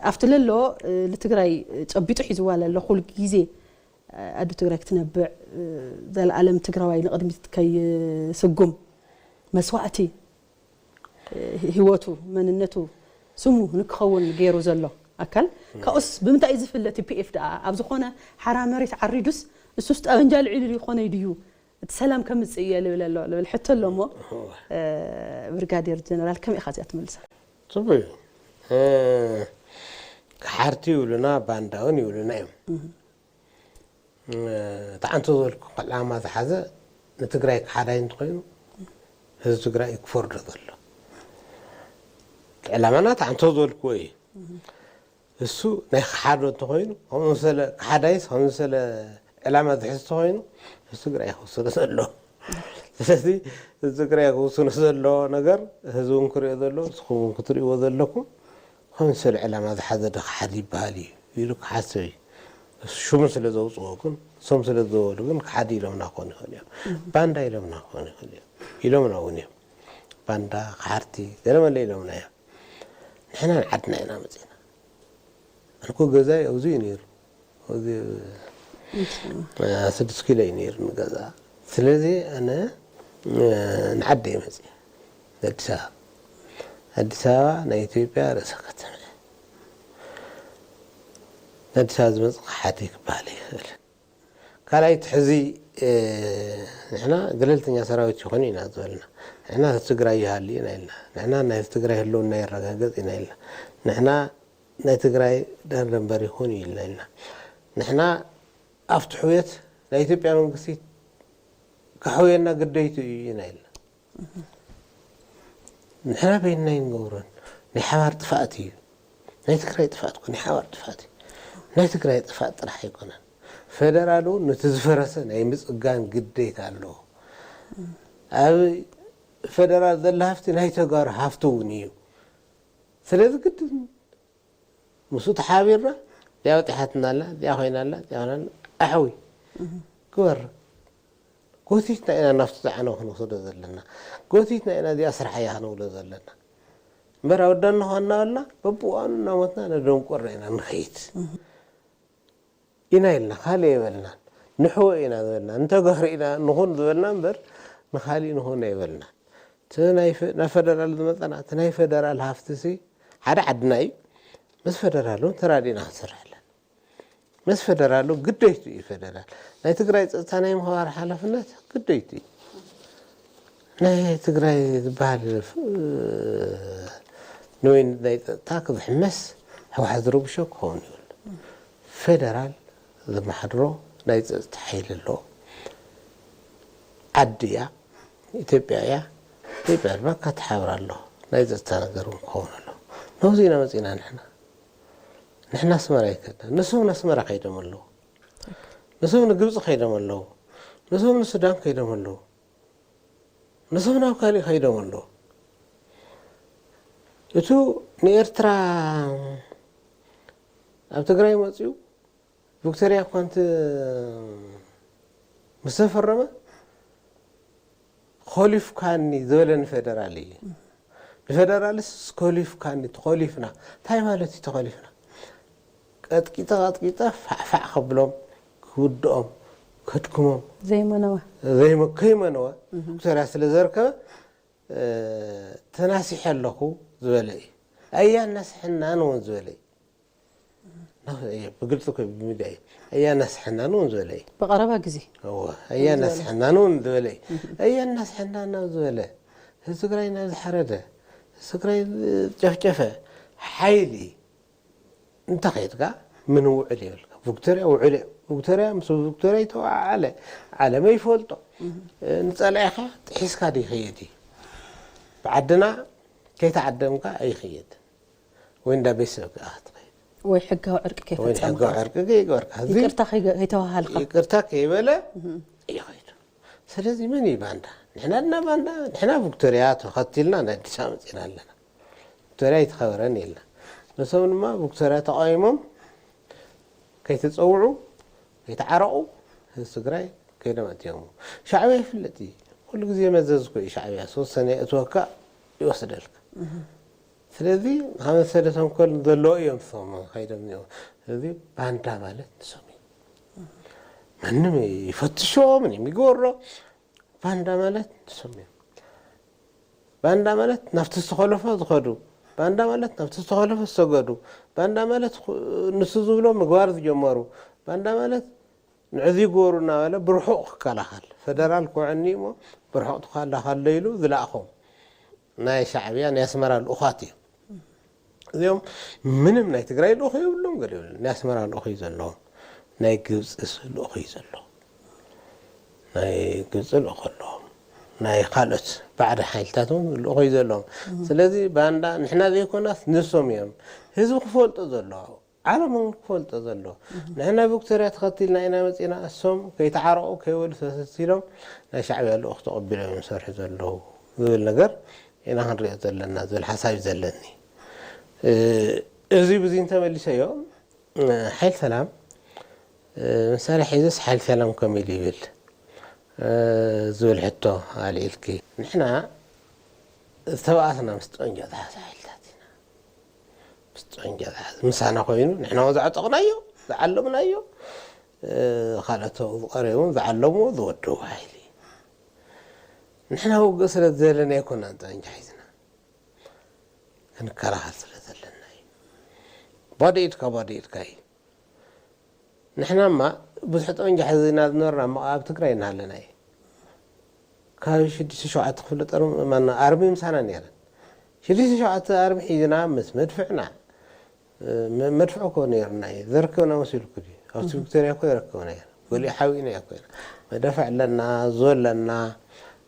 ኣብቲ ለሎ ንትግራይ ጨቢጡ ሒዝዋ ለሎ ኩሉ ግዜ ኣዱ ትግራይ ክትነብዕ ዘለኣለም ትግራዋይ ንቕድሚት ከይስጉም መስዋእቲ ህይወቱ መንነቱ ስሙ ንክኸውን ገይሩ ዘሎ ኣካል ካብኡስ ብምንታይ እዩ ዝፍለ? ቲፒኤፍ ደኣ ኣብ ዝኾነ ሓራ መሬት ዓሪዱስ እሱስ ጠበንጃ ልዒሉ ይኾነ ድዩ እቲ ሰላም ከምፅእ እየ ልብል ኣሎ ልብል ሕቶ ኣሎ እሞ ብርጋዴር ጀነራል ከመይ ኢኻ እዚኣ ትምልሳ? ፅቡቅ እዩ። ክሓርቲ ይብሉና ባንዳ እውን ይብሉና እዮም። እቲ ዓንቶ ዝበልኩ ዕላማ ዝሓዘ ንትግራይ ክሓዳይ እንተኮይኑ ህዝቢ ትግራይ እዩ ክፈርዶ ዘሎ። እቲ ዕላማና እቲ ዓንቶ ዝበልክዎ እዩ። እሱ ናይ ክሓዶ እንተኮይኑ ከምኡ መሰለ ክሓዳይስ ከምኡ መሰለ ዕላማ ዝሕዝ እንተኮይኑ ህዝቢ ትግራይ ክውስኖ ዘሎ። ስለዚ ህዝቢ ትግራይ ክውስኖ ዘሎ ነገር ህዝቢ እውን ክሪኦ ዘሎ ንስኹም እውን ክትሪእዎ ዘለኩም ከምሰለ ዕላማ ዝሓዘ ዶ ክሓዲ ይበሃል እዩ ኢሉ ክሓስብ እዩ። ሽሙ ስለ ዘውፅዎ ግን እሶም ስለ ዝበሉ ግን ክሓዲ ኢሎምና ክኾኑ ይኽእሉ እዮም። ባንዳ ኢሎምና ክኾኑ ይኽእሉ እዮም። ኢሎምና እውን እዮም። ባንዳ፣ ክሓርቲ፣ ገለ መለ ኢሎምና እዮም። ንሕና ንዓድና ኢና መፂና። ኣነ እኮ ገዛይ ኣብዚ እዩ ነይሩ። ኣብዚ ስድስት ኪሎ እዩ ነይሩ ንገዛ። ስለዚ ኣነ ንዓዲ እየ መፂ ኣዲስ ኣበባ ኣዲስ ኣበባ ናይ ኢትዮጵያ ርእሰ ከተማ እያ። ኣዲስ ኣበባ ዝመፅእ ከሓዲ ክበሃል ይኽእል። ካልኣይቲ ሕዚ ንሕና ገለልተኛ ሰራዊት ይኾኑ ኢና ዝበልና። ንሕና ትግራይ ይሃሉ ኢና ኢልና። ንሕና ናይ ትግራይ ህልውና ይረጋገፅ ኢና ኢልና። ንሕና ናይ ትግራይ ዳር ደንበር ይኹን እዩ ኢልና ኢና። ንሕና ኣብቲ ሕውየት ናይ ኢትዮጵያ መንግስቲ ክሕውየና ግደይቱ እዩ ኢና ኢልና። ንሕና በይንና ኣይንገብሮን። ናይ ሓባር ጥፍኣት እዩ። ናይ ትግራይ ጥፍኣት እኮ ናይ ሓባር ጥፍኣት እዩ። ናይ ትግራይ ጥፍኣት ጥራሕ ኣይኮነን። ፈደራል እውን ነቲ ዝፈረሰ ናይ ምፅጋን ግዴታ ኣለዎ። ኣብ ፈደራል ዘሎ ሃፍቲ ናይ ተጋሩ ሃፍቲ እውን እዩ። ስለዚ ግድን ምስኡ ተሓቢርና እዚኣ በጢሓትና ኣላ፣ እዚኣ ኮይና ኣላ፣ እዚኣ ኮይና ኣላ፣ ኣሕዊ ግበር። ጎቲትና ኢና ናብቲ ዝዓነው ክንወስዶ ዘለና። ጎቲትና ኢና እዚኣ ስራሕ እያ ክንብሎ ዘለና። እምበር ኣወዳና ኳ እናበልና በብእዋኑ እናሞትና ነደንቆሮ ኢና ንኸይድ ኢና ኢልና ካልእ የበልናን። ንሕወ ኢና ዝበልና፣ ንተጋሩ ኢና ንኹን ዝበልና እምበር ንኻሊእ ንኹን ኣይበልናን። እቲ ናይ ፈ- ናብ ፈደራል ዝመፀና እቲ ናይ ፈደራል ሃፍትሲ ሓደ ዓድና እዩ። ምስ ፈደራል እውን ተራዲእና ክንሰርሕ ኣለና። ምስ ፈደራል እውን ግደይቱ እዩ። ፈደራል ናይ ትግራይ ፀጥታ ናይ ምኽባር ሓላፍነት ግደይቱ እዩ። ናይ ትግራይ ዝበሃል ንወይን ናይ ፀጥታ ክዝሕመስ ህወሓት ዝረብሾ ክኸውን ይብል። ፌደራል ዝመሓድሮ ናይ ፀጥታ ሓይሊ ኣለዎ። ዓዲ እያ፣ ኢትዮጵያ እያ። ኢትዮጵያ ድማ ካተሓብር ኣሎ ናይ ፀጥታ ነገር እውን ክኸውን ኣሎ። ነዚ ኢና መፂና ንሕና ንሕና ኣስመራ ኣይከድና፣ ንሶም ንኣስመራ ከይዶም ኣለዉ። ንሶም ንግብፂ ከይዶም ኣለዉ። ንሶም ንሱዳን ከይዶም ኣለዉ። ንሶም ናብ ካሊእ ከይዶም ኣለዉ። እቱ ንኤርትራ ኣብ ትግራይ መፅኡ ቪክቶርያ እኳ እንት ምስ ተፈረመ ኮሊፍካኒ ዝበለ ንፌደራል እዩ። ንፌደራልስ ኮሊፍካኒ፣ ተኾሊፍና። እንታይ ማለት እዩ ተኾሊፍና? ቀጥቂጠ ቀጥቂጠ ፋዕፋዕ ከብሎም፣ ክውድኦም፣ ከድክሞም፣ ዘይመነወ። ዘይመ-፣ ከይመነወ ቪክቶርያ ስለ ዘርከበ፣ እ፣ ተናሲሐ ኣለኹ ዝበለ እዩ። ኣያናስሐናን እውን ዝበለ እዩ። ናብ-፣ እየ፣ ብግልፂ እኮ ብሚድያ እዩ። ኣያናስሐናን እውን ዝበለ እዩ። ብቐረባ ግዜ። እወ፣ ኣያናስሐናን እውን ዝበለ እዩ። ኣያናስሐናን ናብ ዝበለ፣ ህዝቢ ትግራይ ናብ ዝሓረደ፣ ህዝቢ ትግራይ ዝጨፍጨፈ ሓይሊ እንተ ኸይድካ ምን ውዕል የብልካ። ቪክቶርያ ውዕል እየ። ቪክቶርያ ምስ ቪክቶርያ ይተወዓዓለ። ዓለም ይፈልጦ። ንፀላኢኻ ጥሒስካ ዶ ይኸይድ እዩ? ብዓድና ከይተዓደምካ ኣይኸይድ። ወይ እንዳ ቤተሰብ ከኣ ክትኸይድ። ወይ ሕጋዊ ዕርቂ ወይ ከይፈጸምካ። ሕጋዊ ዕርቂ ከይገበርካ። እዚ ይቅርታ ከይገ-፣ ከይተዋሃልካ። ይቅርታ ከይበለ እዩ ኸይዱ። ስለዚ መን እዩ ባንዳ? ንሕና ድና ባንዳ? ንሕና ቪክቶርያ ተኸቲልና ናይ ኣዲስ ኣበባ መጺና ኣለና። ቪክቶርያ ኣይተኸበረን ኢልና። ንሶም ድማ ቪክቶርያ ተቃዊሞም ከይተጸውዑ፣ ከይተዓረቑ፣ ህዝቢ ትግራይ ከይዶም ኣእትዮም። ሻዕብያ ይፍለጥ እዩ። ኩሉ ግዜ መዘዝ እኮ እዩ ሻዕብያ። ዝተወሰነ የእትወካ፣ ይወስደልካ። ስለዚ፣ ዝኣመሰለ ተንኮል ዘለዎ እዮም እሶም ከይዶም እኒኦ። ስለዚ፣ ባንዳ ማለት ንሶም እዩ። ማንም ይፈትሾ፣ ምንም ይግበሮ፣ ባንዳ ማለት ንሶም እዮም። ባንዳ ማለት ናብቲ ዝተኸለፈ ዝኸዱ፣ ባንዳ ማለት ናብቲ ዝተኸለፈ ዝሰገዱ፣ ባንዳ ማለት ኹ-፣ ንሱ ዝብሎ ምግባር ዝጀመሩ፣ ባንዳ ማለት ንዕዚ ይግበሩ እናበለ ብርሑቕ ክከላኸል፣ ፈደራል ክውዕኒ እሞ ብርሑቕ ትከላኸሎ ኢሉ ዝለኣኾም ናይ ሻዕብያ ናይ ኣስመራ ልኡኻት እዮም። እዚኦም ምንም ናይ ትግራይ ልኡኽ የብሎም፣ ገለ የብሎም። ናይ ኣስመራ ልኡኽ እዩ ዘለዎም። ናይ ግብፂ ልኡኽ እዩ ዘለዎም። ናይ ግብፂ ልኡኽ ኣለዎም። ናይ ካልኦት ባዕዲ ሓይልታት እውን ልኡኽ እዩ ዘለዎም። ስለዚ ባንዳ ንሕና ዘይኮናስ ንሶም እዮም። ህዝቢ ክፈልጦ ዘለዎ፣ ዓለም እውን ክፈልጦ ዘለዎ። ንሕና ቪክቶርያ ተኸቲልና ኢና መፂና፣ እሶም ከይተዓረቑ ከይበሉ ተሰሲሎም ናይ ሻዕብያ ልኡኽ ተቐቢሎም እዮም ዝሰርሑ ዘለዉ ዝብል ነገር ኢና ክንሪኦ ዘለና ዝብል ሓሳብ እዩ ዘለኒ። እ፣ እዚ ብዚ እንተመሊሰዮ፣ እ፣ ሓይል ሰላም፣ እ፣ መሳርያ ሒዙስ ሓይል ሰላም ከመይ ኢሉ ይብል፣ እ፣ ዝብል ሕቶ ኣልዒልኪ። ንሕና ዝተባኣስና ምስ ጠንጆ ዝሓዘ ሓይልታት ኢና። ምስ ጠንጆ ዝሓዘ፣ ምሳና ኮይኑ ንሕና እውን ዝዓጠቕናዮ፣ ዝዓለምናዮ፣ እ፣ ካልኦት ዝቐረቡ እውን ዝዓለምዎ ዝወደቡ ሓይሊ። ንሕና ውግእ ስለ ዝደለና ኣይኮናን ጠንጆ ሒዝና። ክንከላኸል ስለ ዘለና እዩ። ባዶ ኢድካ፣ ባዶ ኢድካ እዩ። ንሕናማ ብዙሕ ጠመንጃ ሒዝና ዝነበርና እሞ ኣብ ትግራይ እናሃለና እዩ። ካብ ሽዱሽተ ሸውዓተ ክፍለ ጦር ማና ኣርሚ ምሳና ነይረን። ሽዱሽተ ሸውዓተ ኣርሚ ሒዝና ምስ መድፍዕና፣ እ፣ መ-፣ መድፍዕ እኮ ነይርና እዩ። ዘረከብና መሲሉኩ ድዩ? ኣብቲ ቪክቶርያ እኮ የረከብና እዩ። ገሊኡ ሓቢእና እኮ ኢና። መዳፍዕ ኣለና፣ ዙ ኣለና፣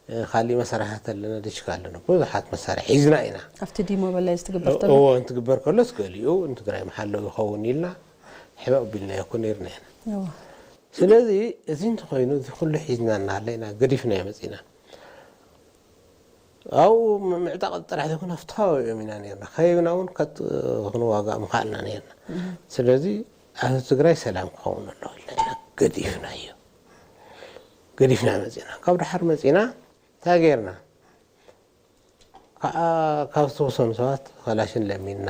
እ፣ ካሊእ መሳርያታት ኣለና፣ ድሽካ ኣለና። ብዙሓት መሳርያ ሒዝና ኢና። ኣብቲ ዲሞበላይዝ ትግበር ተሎ? እዎ፣ እንትግበር ከሎስ ገሊኡ ንትግራይ መሓለዊ ይኸውን ኢልና ሕበእ ቢልናዮ እኮ ነይርና ኢና። እዎ። ስለዚ እዚ እንተኾይኑ፣ እዚ ኩሉ ሒዝና እናሃለና ገዲፍናዮ መጺና። ኣብኡ ም-፣ ምዕጣቕ ጥራሕ ዘይኮነ፣ ፍትሓዊ እዮም ኢና ነይርና። ከይብና እውን ከት-፣ ክንዋጋእ ምኽኣልና ነይርና። ስለዚ ኣብ ትግራይ ሰላም ክኸውን ኣለዎ ኢልና ኢና ገዲፍናዮ። ገዲፍና መጺና። ካብ ደሓር መጺና እንታይ ጌርና? ከዓ ካብ ዝተወሰኑ ሰባት ከላሽን ለሚንና፣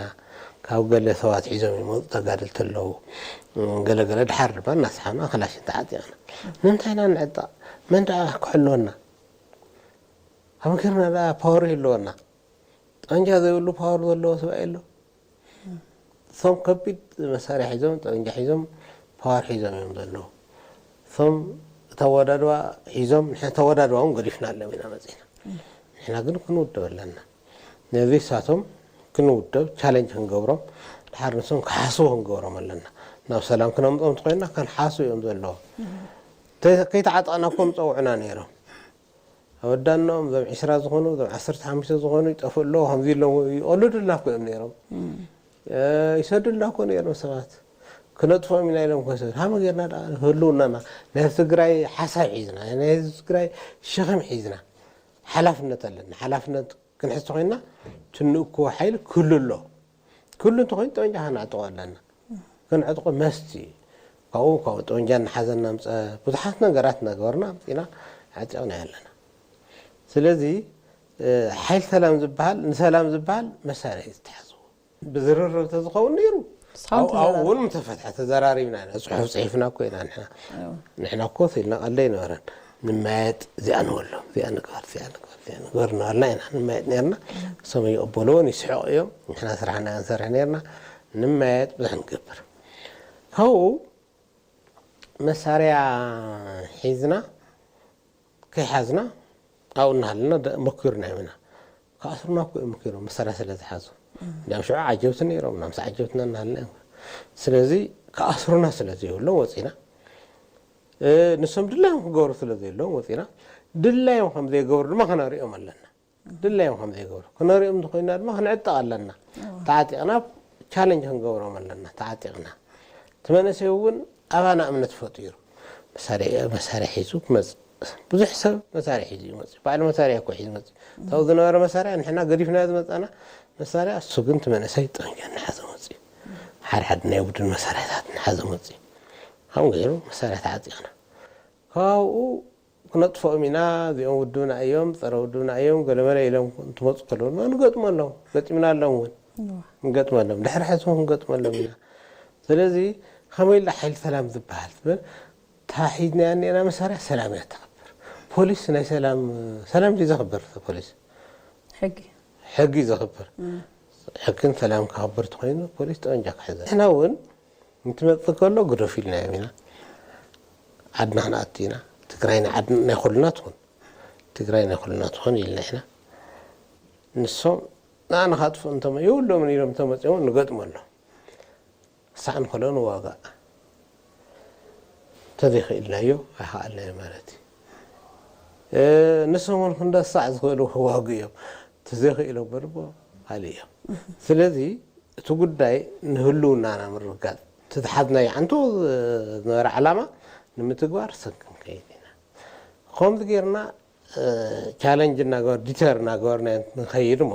ካብ ገለ ሰባት ሒዞም ይመፁ ተጋደልቲ ኣለዉ። ገለ ገለ ደሓር ድማ እናሰሓብና ከላሽን ተዓጢቕና። ንምንታይ ኢና ንዕጠቕ? መን ደኣ ክሕልወና? ከመይ ጌርና ደኣ ፓወር ይህልወና? ጠንጃ ዘይብሉ ፓወር ዘለዎ ሰብኣይ ኣሎ? እቶም ከቢድ መሳርያ ሒዞም፣ ጠበንጃ ሒዞም፣ ፓወር ሒዞም እዮም ዘለዉ። እቶም ተወዳድባ ሒዞም፣ ንሕና ተወዳድባ እውን ገዲፍናሎም ኢና መፂና። ንሕና ግን ክንውደብ ኣለና። ነዚ እሳቶም ክንውደብ፣ ቻለንጅ ክንገብሮም፣ ድሓር ንሶም ክሓስቡ ክንገብሮም ኣለና። ናብ ሰላም ክነምፅኦም እንተኾይንና፣ ከንሓሱ እዮም ዘለዎም። ተ-፣ ከይተዓጠቕና እኮ ምፀውዑና ነይሮም። ኣወዳኖም፣ እዞም ዕስራ ዝኾኑ፣ እዞም ዓሰርተ ሓሙሽተ ዝኾኑ ይጠፍኡ ኣለዉ፣ ከምዚ ኣለዉ፣ ይቐልዱልና እኮ እዮም ነይሮም። እም። ይሰዱልና እኮ ነይሮም ሰባት። ክነጥፎም ኢና ኢሎም ከሰዱ ሃመ ጌርና ደኣ ህልውናና ናይ ትግራይ ሓሳብ ሒዝና ናይ ህዝቢ ትግራይ ሸኸም ሒዝና ሓላፍነት ኣለና። ሓላፍነት ክንሕዝ ተኮይንና ትንእኮ ሓይሊ ክህሉ ኣሎ። ክህሉ እንተኮይኑ ጠበንጃ ከነዕጥቆ ኣለና። ክንዕጥቆ መስት እዩ። ካብኡ ካብኡ ጠበንጃ እናሓዘና ምፀ ብዙሓት ነገራት እናገበርና ኣምፂና ዓጢቕና ኣለና። ስለዚ ሓይል ሰላም ዝበሃል ንሰላም ዝበሃል መሳርሒ ዝተሓዝዎ ብዝርርብ ተዝኸውን ነይሩ ኣብኡ እውን ምተፈትሐ ተዘራሪብና ኢና። ፅሑፍ ፅሒፍና እኮ ኢና ንሕና። ንሕና እኮ ስኢልና ቀልዲ ኣይነበረን። ንማየጥ እዚኣ ንበሎም እዚኣ ንግበር እዚኣ ንግበር እዚኣ ንግበር እናበልና ኢና ንማየጥ ነርና። እሶም ይቕበልዎን ይስሕቑ እዮም። ንሕና ስራሕና ኢና ንሰርሕ ነርና። ንማየጥ ብዙሕ ንገብር። ካብኡ መሳርያ ሒዝና ከይሓዝና ኣብኡ እናሃለና መኪሩና እዮም ኢና። ክኣስሩና እኮ እዮም መኪሮም መሳርያ ስለ ዝሓዙ። እንዲያም ሽዑ ዓጀብቲ ነይሮም ናምሳ ዓጀብትና እናሃልና እዮም። ስለዚ ክኣስሩና ስለ ዘይብሎም ወፂና። ንሶም ድላዮም ክገብሩ ስለ ዘይብሎም ወፂና። ድላዮም ከም ዘይገብሩ ድማ ክነርእዮም ኣለና። ድላዮም ከም ዘይገብሩ ክነርእዮም እንተኮይና ድማ ክንዕጠቕ ኣለና። ተዓጢቕና ቻለንጅ ክንገብሮም ኣለና። ተዓጢቕና እቲ መንእሰይ እውን ኣባና እምነት ፈጢሩ መሳርያ ሒዙ ክመፅእ ብዙሕ ሰብ መሳርያ ሒዙ ይመፅእ። ባዕሉ መሳርያ እኮ ሒዙ መፅእ። ታው ዝነበረ መሳርያ ንሕና ገዲፍና ዝመፃና መሳርያ እሱ ግን እቲ መንእሰይ ጠንጃ እናሓዘ መፅእ። ሓደ ሓደ ናይ ውድን መሳርያታት እናሓዘ መፅእ። ከም ገይሩ መሳርያ ተዓጢቕና ካብኡ ክነጥፍኦም ኢና። እዚኦም ውድብና እዮም፣ ፀረ ውድብና እዮም፣ ገለመለ ኢሎም እንትመፁ ከለዉ ድማ ንገጥመሎም፣ ገጢምናሎም እውን ንገጥመሎም፣ ድሕሪ ሕዚ እውን ክንገጥመሎም ኢና። ስለዚ ከመይ ኢልና ሓይሊ ሰላም ዝበሃል ትብል ታሒዝናያ እኒአና መሳርያ ሰላም እያ ተኽብር። ፖሊስ ናይ ሰላም ሰላም ድዩ ዘኽብር ፖሊስ? ሕጊ ሕጊ እዩ ዘኽብር። ሕግን ሰላም ክኸብር ተኮይኑ ፖሊስ ጠበንጃ ክሕዘ ንሕና እውን እንትመፅእ ከሎ ግደፉ ኢልናዮም ኢና። ዓድና ክንኣቱ ኢና። ትግራይ ናይ ዓድና ናይ ኩልና ትኹን ትግራይ ናይ ኩልና ትኹን ኢልና ኢና። ንሶም ንኣና ካጥፍኡ እንተመ የብሎምን ኢሎም እንተመፅኦም ንገጥመሎም። ክሳዕ ንኽእሎ ንዋጋእ። እንተዘይኽኢልናዮ ኣይኸኣልናዮ ማለት እዩ። ንሶም እውን ክንደሳዕ ዝኽእሉ ክዋጉ እዮም። እንተዘይኽኢሎም በልቦ ካልእ እዮም። ስለዚ እቲ ጉዳይ ንህልውናና ምርግጋፅ እቲ ዝሓዝናዮ ዓንቶ ዝነበረ ዓላማ ንምትግባር ሰግ ክንከይድ ኢና። ከምዚ ጌርና ቻለንጅ እናገበር ዲተር እናገበርና ንኸይድ እሞ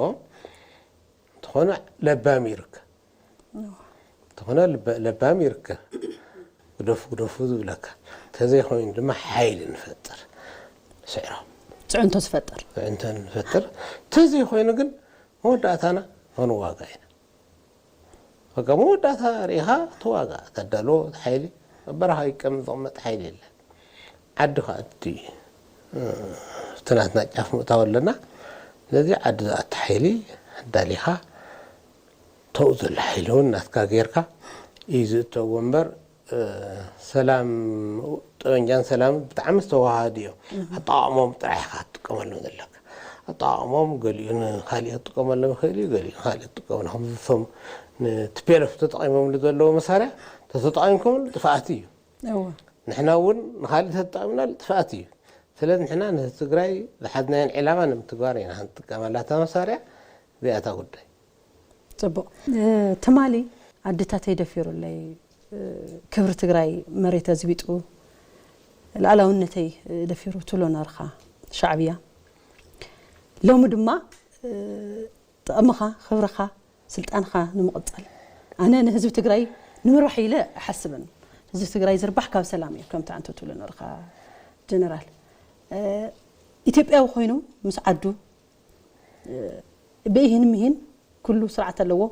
እንተኾነ ለባም ይርከብ እንተኾነ ለባም ይርከብ ግደፉ ግደፉ ዝብለካ እንተዘይኮይኑ ድማ ሓይሊ ንፈጥር ንስዕሮ ፅዕንቶ ዝፈጥር ፅዕንቶ ንፈጥር እንተዘይኮይኑ ግን መወዳእታና ክንዋጋ ኢና በቃ መወዳእታ ርኢኻ ተዋጋ ተዳሎ ሓይሊ ኣብ በረኻ ይቀም ዝቕመጥ ሓይሊ የለን ዓዲ ከኣቲ እቲ ናትና ጫፍ ምእታው ኣለና ስለዚ ዓዲ ዝኣቲ ሓይሊ ኣዳሊኻ ተው ዘሎ ሓይሊ እውን ናትካ ጌርካ እዩ ዝእተዎ እምበር ሰላም ጠበንጃን ሰላም ብጣዕሚ ዝተዋሃዱ እዮም ኣጠቃቅሞም ጥራሕ ኢኻ ትጥቀመሎም ዘለካ ኣጠቃቅሞም ገሊኡ ንካሊእ ክጥቀመሎም ይኽእል እዩ ገሊኡ ንካሊእ ትጥቀመሎም ከምዝሶም ንቲፔለፍ ተጠቂሞምሉ ዘለዎ መሳርያ ተተጠቂምኩምሉ ጥፍኣት እዩ ንሕና እውን ንካሊእ ተጠቂምናሉ ጥፍኣት እዩ ስለዚ ንሕና ንህዝቢ ትግራይ ዝሓዝናዮን ዕላማ ንምትግባር ኢና ክንጥቀመላ እታ መሳርያ እዚኣ እታ ጉዳይ ፅቡቕ ትማሊ ኣድታተይ ደፊሩለይ ክብሪ ትግራይ መሬት ኣዝቢጡ ልኣላውነተይ ደፊሩ ትብሎ ነርኻ ሻዕብያ ሎሚ ድማ ጥቕምኻ ክብርኻ ስልጣንኻ ንምቕፃል ኣነ ንህዝቢ ትግራይ ንምርባሕ ኢለ ኣይሓስብን ህዝቢ ትግራይ ዝርባሕ ካብ ሰላም እዩ ከምቲ ኣንተ ትብሎ ነርኻ ጀነራል ኢትዮጵያዊ ኮይኑ ምስ ዓዱ ብኢሂን ምሂን ኩሉ ስርዓት ኣለዎ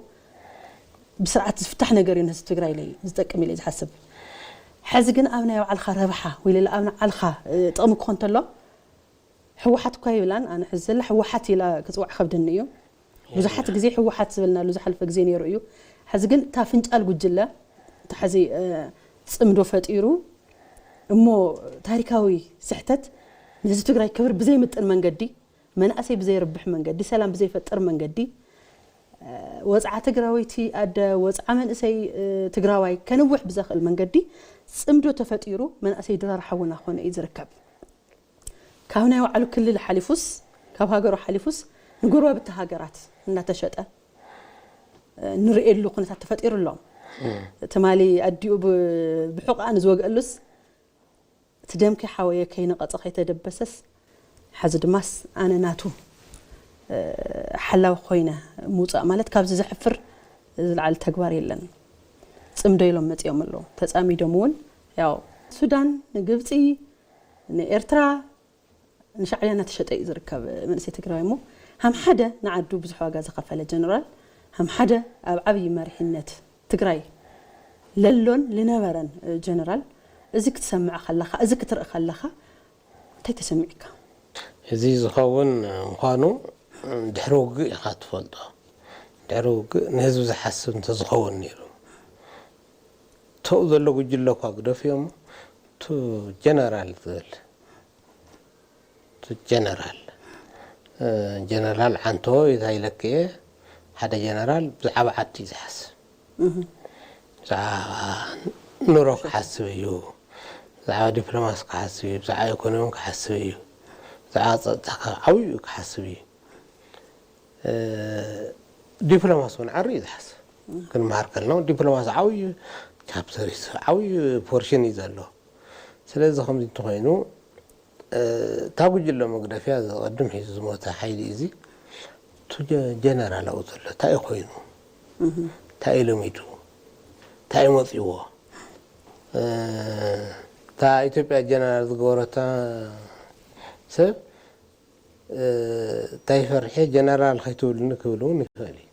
ብስርዓት ዝፍታሕ ነገር እዩ ንህዝቢ ትግራይ ኢለ ዝጠቅም ኢለ ዝሓስብ ሕዚ ግን ኣብ ናይ ባዕልካ ረብሓ ወይ ለለ ኣብ ንዓልካ ጥቕሚ ክኾን ተሎ ህወሓት እኳ ይብላን ኣነ ሕዚ ዘላ ህወሓት ኢላ ክፅዋዕ ከብደኒ እዩ ብዙሓት ግዜ ህወሓት ዝበልናሉ ዝሓለፈ ግዜ ነይሩ እዩ ሕዚ ግን እታ ፍንጫል ጉጅለ እታ ሕዚ ፅምዶ ፈጢሩ እሞ ታሪካዊ ስሕተት ንህዝቢ ትግራይ ክብር ብዘይምጥን መንገዲ መናእሰይ ብዘይርብሕ መንገዲ ሰላም ብዘይፈጥር መንገዲ ወፅዓ ትግራወይቲ ኣደ ወፅዓ መንእሰይ ትግራዋይ ከንውሕ ብዘኽእል መንገዲ ፅምዶ ተፈጢሩ መንእሰይ ድራር ሓውና ኮነ እዩ ዝርከብ ካብ ናይ ባዕሉ ክልል ሓሊፉስ ካብ ሃገሩ ሓሊፉስ ንጎረባብቲ ሃገራት እናተሸጠ ንርእየሉ ኩነታት ተፈጢሩ ኣሎ። ትማሊ ኣዲኡ ብ- ብሕቑኣ ንዝወግአሉስ እቲ ደምኪ ሓወየ ከይነቐጸ ከይተደበሰስ ሓዚ ድማስ ኣነ ናቱ ሓላዊ ኮይነ ምውፃእ ማለት ካብዚ ዘሕፍር ዝለዓለ ተግባር የለን። ጽምዶ ኢሎም መጺኦም ኣለዉ። ተጻሚዶም እውን ያው ሱዳን፣ ንግብጺ፣ ንኤርትራ፣ ንሻዕብያ እናተሸጠ እዩ ዝርከብ መንእሰይ ትግራይ። እሞ ሃም ሓደ ንዓዱ ብዙሕ ዋጋ ዝኸፈለ ጀነራል፣ ሃም ሓደ ኣብ ዓብዪ መሪሕነት ትግራይ ለሎን ልነበረን ጀነራል፣ እዚ ክትሰምዕ ከለኻ፣ እዚ ክትርኢ ከለኻ እንታይ ተሰሚዕካ? እዚ ዝኸውን ምዃኑ ድሕሪ ውግእ ኢኻ ትፈልጦ። ድሕሪ ውግእ ንህዝቢ ዝሓስብ እንተዝኸውን ነይሩ፣ ተው ዘሎ ጉጅለ እኳ ግደፍዮም፣ ቱ ጀነራል ዝብል ጀነራል ጀነራል ዓንቶ ይታይለክየ ሓደ ጀነራል ብዛዕባ ዓዲ ዝሓስብ ብዛዕባ ኑሮ ክሓስብ እዩ። ብዛዕባ ዲፕሎማሲ ክሓስብ እዩ። ብዛዕባ ኢኮኖሚ ክሓስብ እዩ። ብዛዕባ ፀጥታ ዓብዩ ክሓስብ እዩ። ዲፕሎማሲ እውን ዓሪ እዩ ዝሓስብ። ክንመሃር ከለና ዲፕሎማሲ ዓብዩ ቻፕተር እዩ፣ ዓብዩ ፖርሽን እዩ ዘሎ። ስለዚ ከምዚ እንተኮይኑ እታ ጉጅለ መግደፍያ ዘቐድም ሒዙ ዝሞተ ሓይሊ እዚ ቱ ጀነራል ኣብኡ ዘሎ እንታይ እዩ ኮይኑ? እንታይ እዩ ለሚዱ? እንታይ እዩ መፅዎ? እታ ኢትዮጵያ ጀነራል ዝገበረታ ሰብ እንታይ ፈርሐ ጀነራል ከይትብሉኒ ክብል እውን ይኽእል እዩ።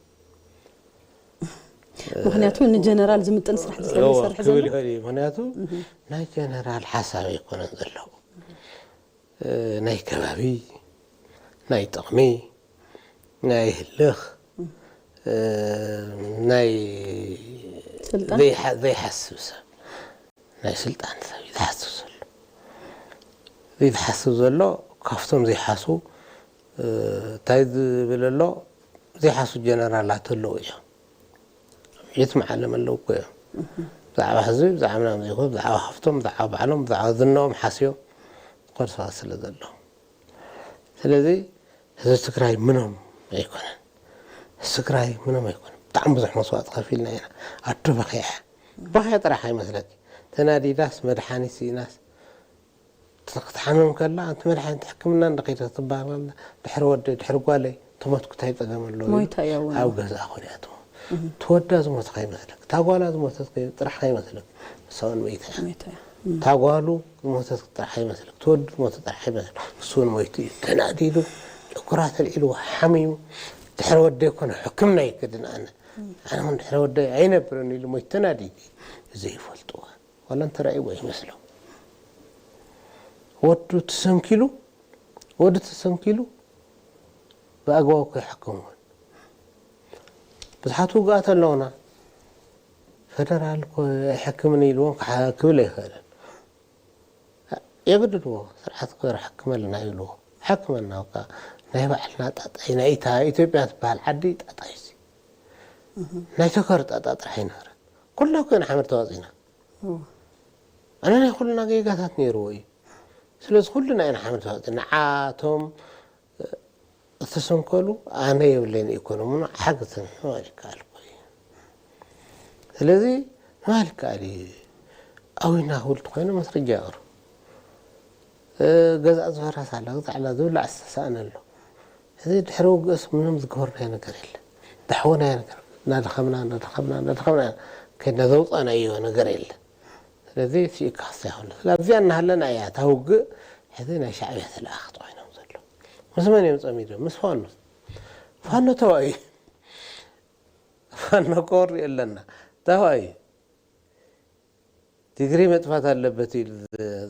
ምክንያቱ ንጀነራል ዝምጥን ስራሕ ዝሰርሕ ዘሎ ምክንያቱ ናይ ጀነራል ሓሳብ ኣይኮነን ዘለዎ። ናይ ከባቢ፣ ናይ ጥቕሚ፣ ናይ ህልኽ፣ ናይ ዘይሓስብ ሰብ፣ ናይ ስልጣን ሰብ እዩ ዝሓስብ ዘሎ። እዚ ዝሓስብ ዘሎ ካብቶም ዘይሓሱ እንታይ ዝብል ኣሎ ዘይሓሱ ጀነራላት ኣለዉ እዮም። የትም ዓለም ኣለዉ እኮ እዮም። ብዛዕባ ህዝቢ ብዛዕባ ምናምን ዘይኮኑ ብዛዕባ ሃፍቶም ብዛዕባ ባዕሎም ብዛዕባ ዝናኦም ሓስዮም ዝኮኑ ሰባት ስለ ዘለዉ ስለዚ ህዝቢ ትግራይ ምኖም ኣይኮነን። ህዝቢ ትግራይ ምኖም ኣይኮነን። ብጣዕሚ ብዙሕ መስዋእቲ ከፊልና ኢና። ኣዶ በኺዐ በኺዐ ጥራሕ ኣይመስለኪ ተናዲዳስ መድሓኒት ስኢናስ ክትሓምም ከላ ኣንቲ መድሓኒት ሕክምና እንዳኸይደ ክትበሃል ከላ ድሕሪ ወደይ ድሕሪ ጓለይ ተሞትኩ ታይ ፀገም ኣለዎ ኢሉ ሞይታ እያ እውን ኣብ ገዝኣ ኮን እያ ትሞት። ተወዳ ዝሞተ ከይመስለክ እታ ጓላ ዝሞተት ከይ- ጥራሕ ከይመስለክ ንሳ እውን መይታ እያ። ሞይታ እያ። እታ ጓሉ ዝሞተት ጥራሕ ከይመስለክ ተወዱ ዝሞተ ጥራሕ ከይመስለክ ንሱ እውን ሞይቱ እዩ ተናዲዱ ጨጉራ ተልዒልዎ ሓሚሙ ድሕሪ ወደይ ኮነ ሕክምና ይክድን ኣነ ኣነ እውን ድሕሪ ወደይ ኣይነብርን ኢሉ ሞይቱ ተናዲዱ እዩ ዘይፈልጥዋ ዋላ እንተራእይዎ ይመስሎ ወዱ ተሰንኪሉ ወዱ ተሰንኪሉ ብኣግባቡ ከይሕክምዎን ብዙሓት ውጉኣት ኣለውና ፈደራል እኮ ኣይሕክምን ኢልዎም ክሓ- ክብል ኣይኽእልን የግድድዎ ስርዓት እኮ ሕክመልና ይብልዎ ሕክመና በቃ ናይ ባዕልና ጣጣ እዩ ናይ ኢታ ኢትዮጵያ ትበሃል ዓዲ ጣጣ እዩ ናይ ተከር ጣጣ ጥራሕ ኣይነበረን ኩልና እኮ ኢና ሓመድ ተዋፂና ኣነ ናይ ኩልና ጌጋታት ነይርዎ እዩ ስለዚ ኩልና ኢና ሓመድ ተዋፂና ንዓቶም ዝተሰንከሉ ኣነ የብለይን ኢኮኖሚ ሓግዝን ምባል ይከኣል እኮ እዩ ስለዚ ምባል ይከኣል እዩ ኣዊና ክብል ተኮይኑ መስረጃ ይቕርብ ገዛእ ዝፈረስ ኣላ ግዛዕላ ዝብላዕ ዝተሳእነ ኣሎ ሕዚ ድሕሪ ውግእስ ምንም ዝገበርናዮ ነገር የለ ዳሕወናዮ ነገር እናደኸምና እናደኸምና እናደኸምና ከድና ዘውፃእናዮ ነገር የለ ስለዚ ስኢካ ክሳ ይኸሉ ስለዚ ኣብዚኣ እናሃለና እያ እታ ውግእ ሕዚ ናይ ሻዕብያ ተለኣኽቲ ኮይኖም ዘሎ ምስ መን እዮም ፀሚዶም ምስ ፋኖ ፋኖ ተባኡ ፋኖ ኮር ኣለና ተባኡ ትግሬ መጥፋት ኣለበት ኢሉ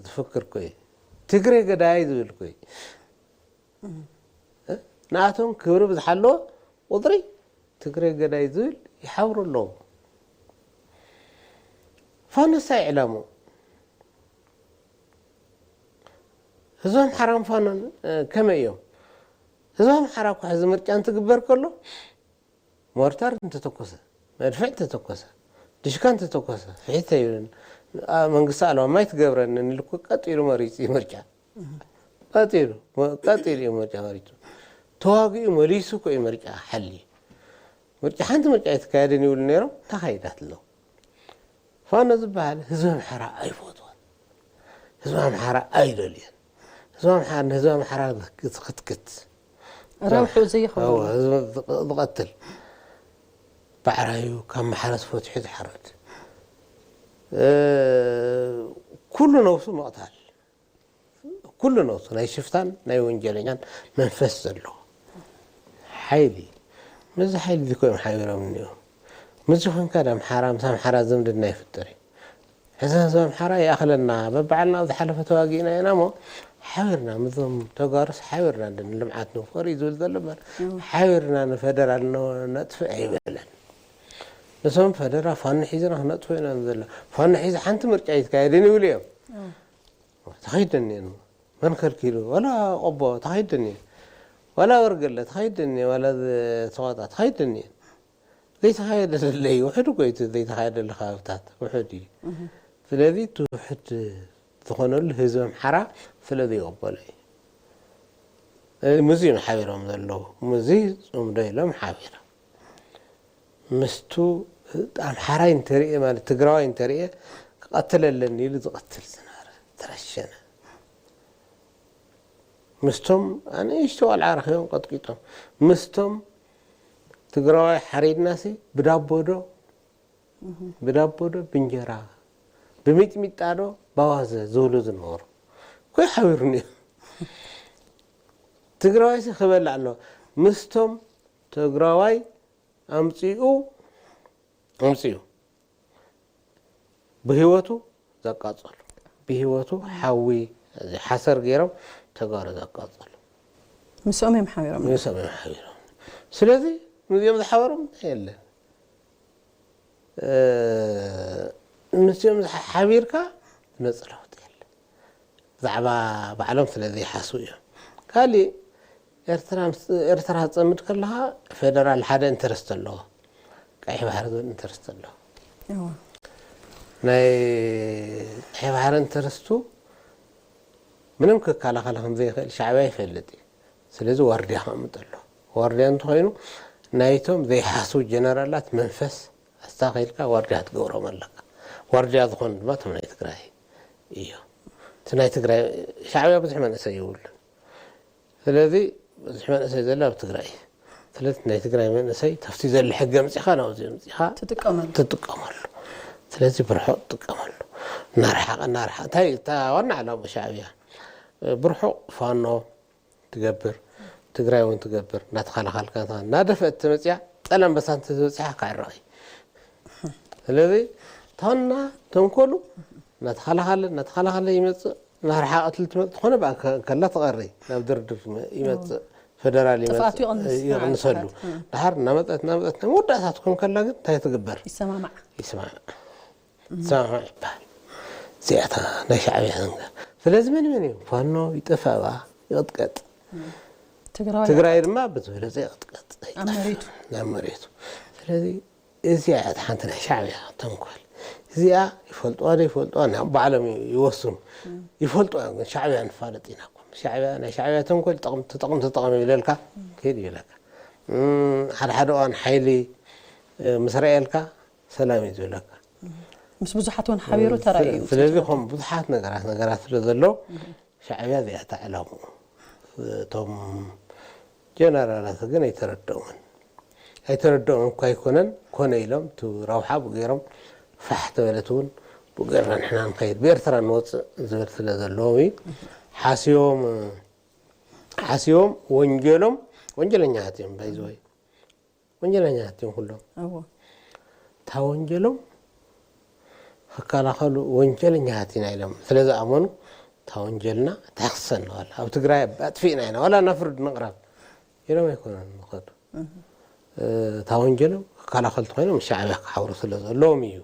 ዝፍክር ኮይ ትግሬ ገዳይ ዝብል ኮይ ንኣቶም ክብሪ ብዝሓለዎ ቁፅሪ ትግሬ ገዳይ ዝብል ይሓብሩ ኣለዉ ፋኖ ሳይ ዕላሙ ህዝቢ ኣምሓራን ፋኖን ከመይ እዮም ህዝቢ ኣምሓራ እኳ ሕዚ ምርጫ እንትግበር ከሎ ሞርታር እንተተኮሰ መድፍዕ እንተተኮሰ ድሽካ እንተተኮሰ ፍሒት ኣይብልን መንግስቲ ኣለዋ ማይ ትገብረንን ኢሉ እኮ ቀጥ ኢሉ መሪፁ እዩ ምርጫ ቀጥ ኢሉ ቀጥ ኢሉ እዩ ምርጫ መሪፁ ተዋጊኡ መሊሱ እኮ እዩ ምርጫ ሓሊ ምርጫ፣ ሓንቲ ምርጫ ኣይትካየድን ይብሉ ነይሮም፣ ተኻይዳት ኣለዉ። ፋኖ ዝበሃል ህዝቢ ኣምሓራ ኣይፈትዎን። ህዝቢ ኣምሓራ ኣይደልዮን። ህዝቢ ኣምሓራ፣ ንህዝቢ ኣምሓራ ዝኽትክት። ረብሑ ዘይኸውን። እዎ፣ ህዝቢ ዝቕ-፣ ዝቐትል። ባዕራዩ ካብ ማሕረስ ፈትሑ ዝሓርድ። እ፣ ኩሉ ነብሱ ምቕታል። ኩሉ ነብሱ ናይ ሽፍታን ናይ ወንጀለኛን መንፈስ ዘለዎ ሓይሊ። ምስዚ ሓይሊ እዚ ኮይኖም ሓቢሮም እኒኦ። ምስዚ ኮንካ ድ ኣምሓራ፣ ምስ ኣምሓራ ዝምድና ይፍጠር እዩ። ሕዚ ህዝቢ ኣምሓራ ይኣኽለና፣ በባዕልና ኣብ ዝሓለፈ ተዋጊእና ኢና እሞ፣ ሓቢርና ምስዞም ተጋሩስ ሓቢርና ድ-፣ ንልምዓት ንፍጠር እዩ ዝብል ዘሎ እምበር፣ ሓቢርና ንፈደራል ነ-፣ ነጥፍእ ኣይበለን። ንሶም ፈደራ ፋኖ ሒዝና ክነጥፍእ ኢና ንዘሎ። ፋኖ ሒዙ ሓንቲ ምርጫ ኣይትካየድን ይብሉ እዮም። ተኸይደን እየን። መን ከልኪሉ? ዋላ ቆቦ ተኸይደን እየን። ዋላ ወርገለ ተኸይደን እየን። ዋላ ዝ-፣ ሰቆጣ ተኸይደን እየን። ዘይተኻየደለይ ውሕድ እኮ እዩ፣ እቲ ዘይተኻየደሉ ከባብታት ውሕድ እዩ። ስለዚ እቲ ውሕድ ዝኾነሉ ህዝቢ ኣምሓራ ስለ ዘይቀበሎ እዩ። ስለዚ ምስዚ እዮም ሓቢሮም ዘለዉ። ምስዚ ጽምዶ ኢሎም ሓቢሮም። ምስቱ ኣምሓራይ እንተርእየ፣ ማለት ትግራዋይ እንተርእየ፣ ክቐትል ኣለኒ ኢሉ ዝቐትል ዝነበረ፣ ዝተረሸነ። ምስቶም ኣንእሽቶ ቆልዓ ረኺቦም ቀጥቂጦም። ምስቶም ትግራዋይ ሓሪድናሲ ብዳቦ ዶ፣ ብዳቦ ዶ፣ ብእንጀራ፣ ብሚጥሚጣ ዶ፣ ባዋዘ ዝብሉ ዝነበሩ። ኮይ ሓቢሩኒ። ትግራዋይሲ ክበልዕ ኣለዎ። ምስቶም ትግራዋይ ኣምጺኡ፣ ኣምጺኡ ብህይወቱ ዘቃጸሉ፣ ብህይወቱ ሓዊ ሓሰር ገይሮም ተጋሩ ዘቃጸሉ። ምስኦም እዮም ሓቢሮም። ምስኦም እዮም ሓቢሮም። ስለዚ ምስኦም ዝሓበሮም እንታይ የለን። እ፣ ምስኦም ዝሓ-፣ ሓቢርካ ዝመጽእ ለውጢ የለን። ብዛዕባ ባዕሎም ስለ ዘይሓስቡ እዮም። ካሊእ ኤርትራ ምስ-፣ ኤርትራ ትጸምድ ከለኻ ፌደራል ሓደ ኢንተረስት ኣለዎ። ቀይሕ ባሕሪ ዝብል ኢንተረስት ኣለዎ። እዎ። ናይ ቀይሕ ባሕሪ ኢንተረስቱ ምንም ክከላኸል ከም ዘይኽእል ሻዕብያ ይፈልጥ እዩ። ስለዚ ዋርድያ ከቕምጥ ኣለዎ። ዋርድያ እንተኾይኑ ናይቶም ዘይሓስቡ ጀነራላት መንፈስ ኣስታኺልካ ዋርድያ ክትገብሮም ኣለካ። ዋርድያ ዝኾኑ ድማ እቶም ናይ ትግራይ እዮም። እቲ ናይ ትግራይ ሻዕብያ ብዙሕ መንእሰይ የብሉን። ስለዚ ብዙሕ መንእሰይ ዘሎ ኣብ ትግራይ እዩ። ስለዚ ናይ ትግራይ መንእሰይ ተፍቲ ዘሎ ሕጊ ኣምጺኻ ናብዚ ኣምጺኻ ትጥቀመሉ። ትጥቀመሉ። ስለዚ ብርሑቕ ትጥቀመሉ። እናርሓቐ፣ እናርሓቐ። እንታይ እታ ዋና ዕላማ ሻዕብያ? ብርሑቕ ፋኖ ትገብር፣ ትግራይ እውን ትገብር፣ እናተኸላኸልካ፣ እናደፈእት ተመፅያ፣ ጠላም በሳንቲ ዝበፅሓ ካዕራቕ እዩ። ስለዚ፣ ታና ተንኮሉ እናተኸላኸለ፣ እናተኸላኸለ ይመፅእ፣ እናርሓቐት ልትመፅእ፣ ዝኾነ በኣ ከ-፣ ከላ ትቐሪ፣ ናብ ድርድር ይመ-፣ ይመፅእ፣ ፌደራል ይመፅእ፣ ጥፍኣቱ ይቕንስ። ይቕንሰሉ። ንዓል ጥፍኣት። ድሓር እናመፀት፣ እናመፀት፣ ናብ መወዳእታ ትኮን ከላ ግን እንታይ ትግበር? ይሰማማዕ። ይስማማዕ። ይሰማማዕ ይበሃል። እዚኣታ ናይ ሻዕብያ ዘንጋ። ስለዚ መን መን እዩ? ፋኖ ይጠፋእ በኣ፣ ይቕጥቀጥ። ትግራዋይ ትግራይ ድማ ብዝበለፀ ይቕጥቀጥ። ኣብ መሬቱ። ናብ መሬቱ። ስለዚ እዚኣ እያ እታ ሓንቲ ናይ ሻዕብያ ተንኮል። እዚኣ ይፈልጥዋ ዶ ይፈልጥዋ፣ ናብ ባዕሎም ይወስኑ። ይፈልጥዋ እዮም፣ ግን ሻዕብያ ንፋለጥ ኢና እኮ። ሻዕብያ፣ ናይ ሻዕብያ ተንኮል ጠቕም-፣ ተጠቕም፣ ተጠቕም ይብለልካ፣ ከይድ ይብለካ። እም፣ ሓደ ሓደ እዋን ሓይሊ፣ እ፣ ምስ ረኣየልካ ሰላም እዩ ዝብለካ። ምስ ብዙሓት እውን ሓቢሩ ተራእዩ እዩ። ስለዚ ከም ብዙሓት ነገራት፣ ነገራት ስለ ዘሎ፣ ሻዕብያ እዚኣ እታ ዕላምኡ። እቶም ጀነራላት ግን ኣይተረድኦምን። ኣይተረድኦምን እኳ ኣይኮነን፣ ኮነ ኢሎም፣ እቲ ረብሓ ብኡ ገይሮም፣ ፋሕ ተበለት እውን፣ ብኡ ገይርና ንሕና ንኸይድ፣ ብኤርትራ ንወፅእ ዝብል ስለ ዘለዎም እዩ። ሓስዮም፣ ሓስዮም ወንጀሎም፣ ወንጀለኛታት እዮም፣ by the way። ወንጀለኛታት እዮም ኩሎም። እዎ። እታ ወንጀሎም ክከላኸሉ ወንጀለኛታት ኢና ኢሎም ስለ ዝኣመኑ፣ እታ ወንጀልና ተሕክሰና፣ ዋላ ኣብ ትግራይ ኣጥፊእና ኢና፣ ዋላ ናብ ፍርዲ ንቕረብ ኢሎም ኣይኮነን ዝኸዱ። እህ። እ፣ እታ ወንጀሎም ክከላኸሉ እንተኾይኖም ሻዕብያ ክሓብሩ ስለ ዘለዎም እዩ።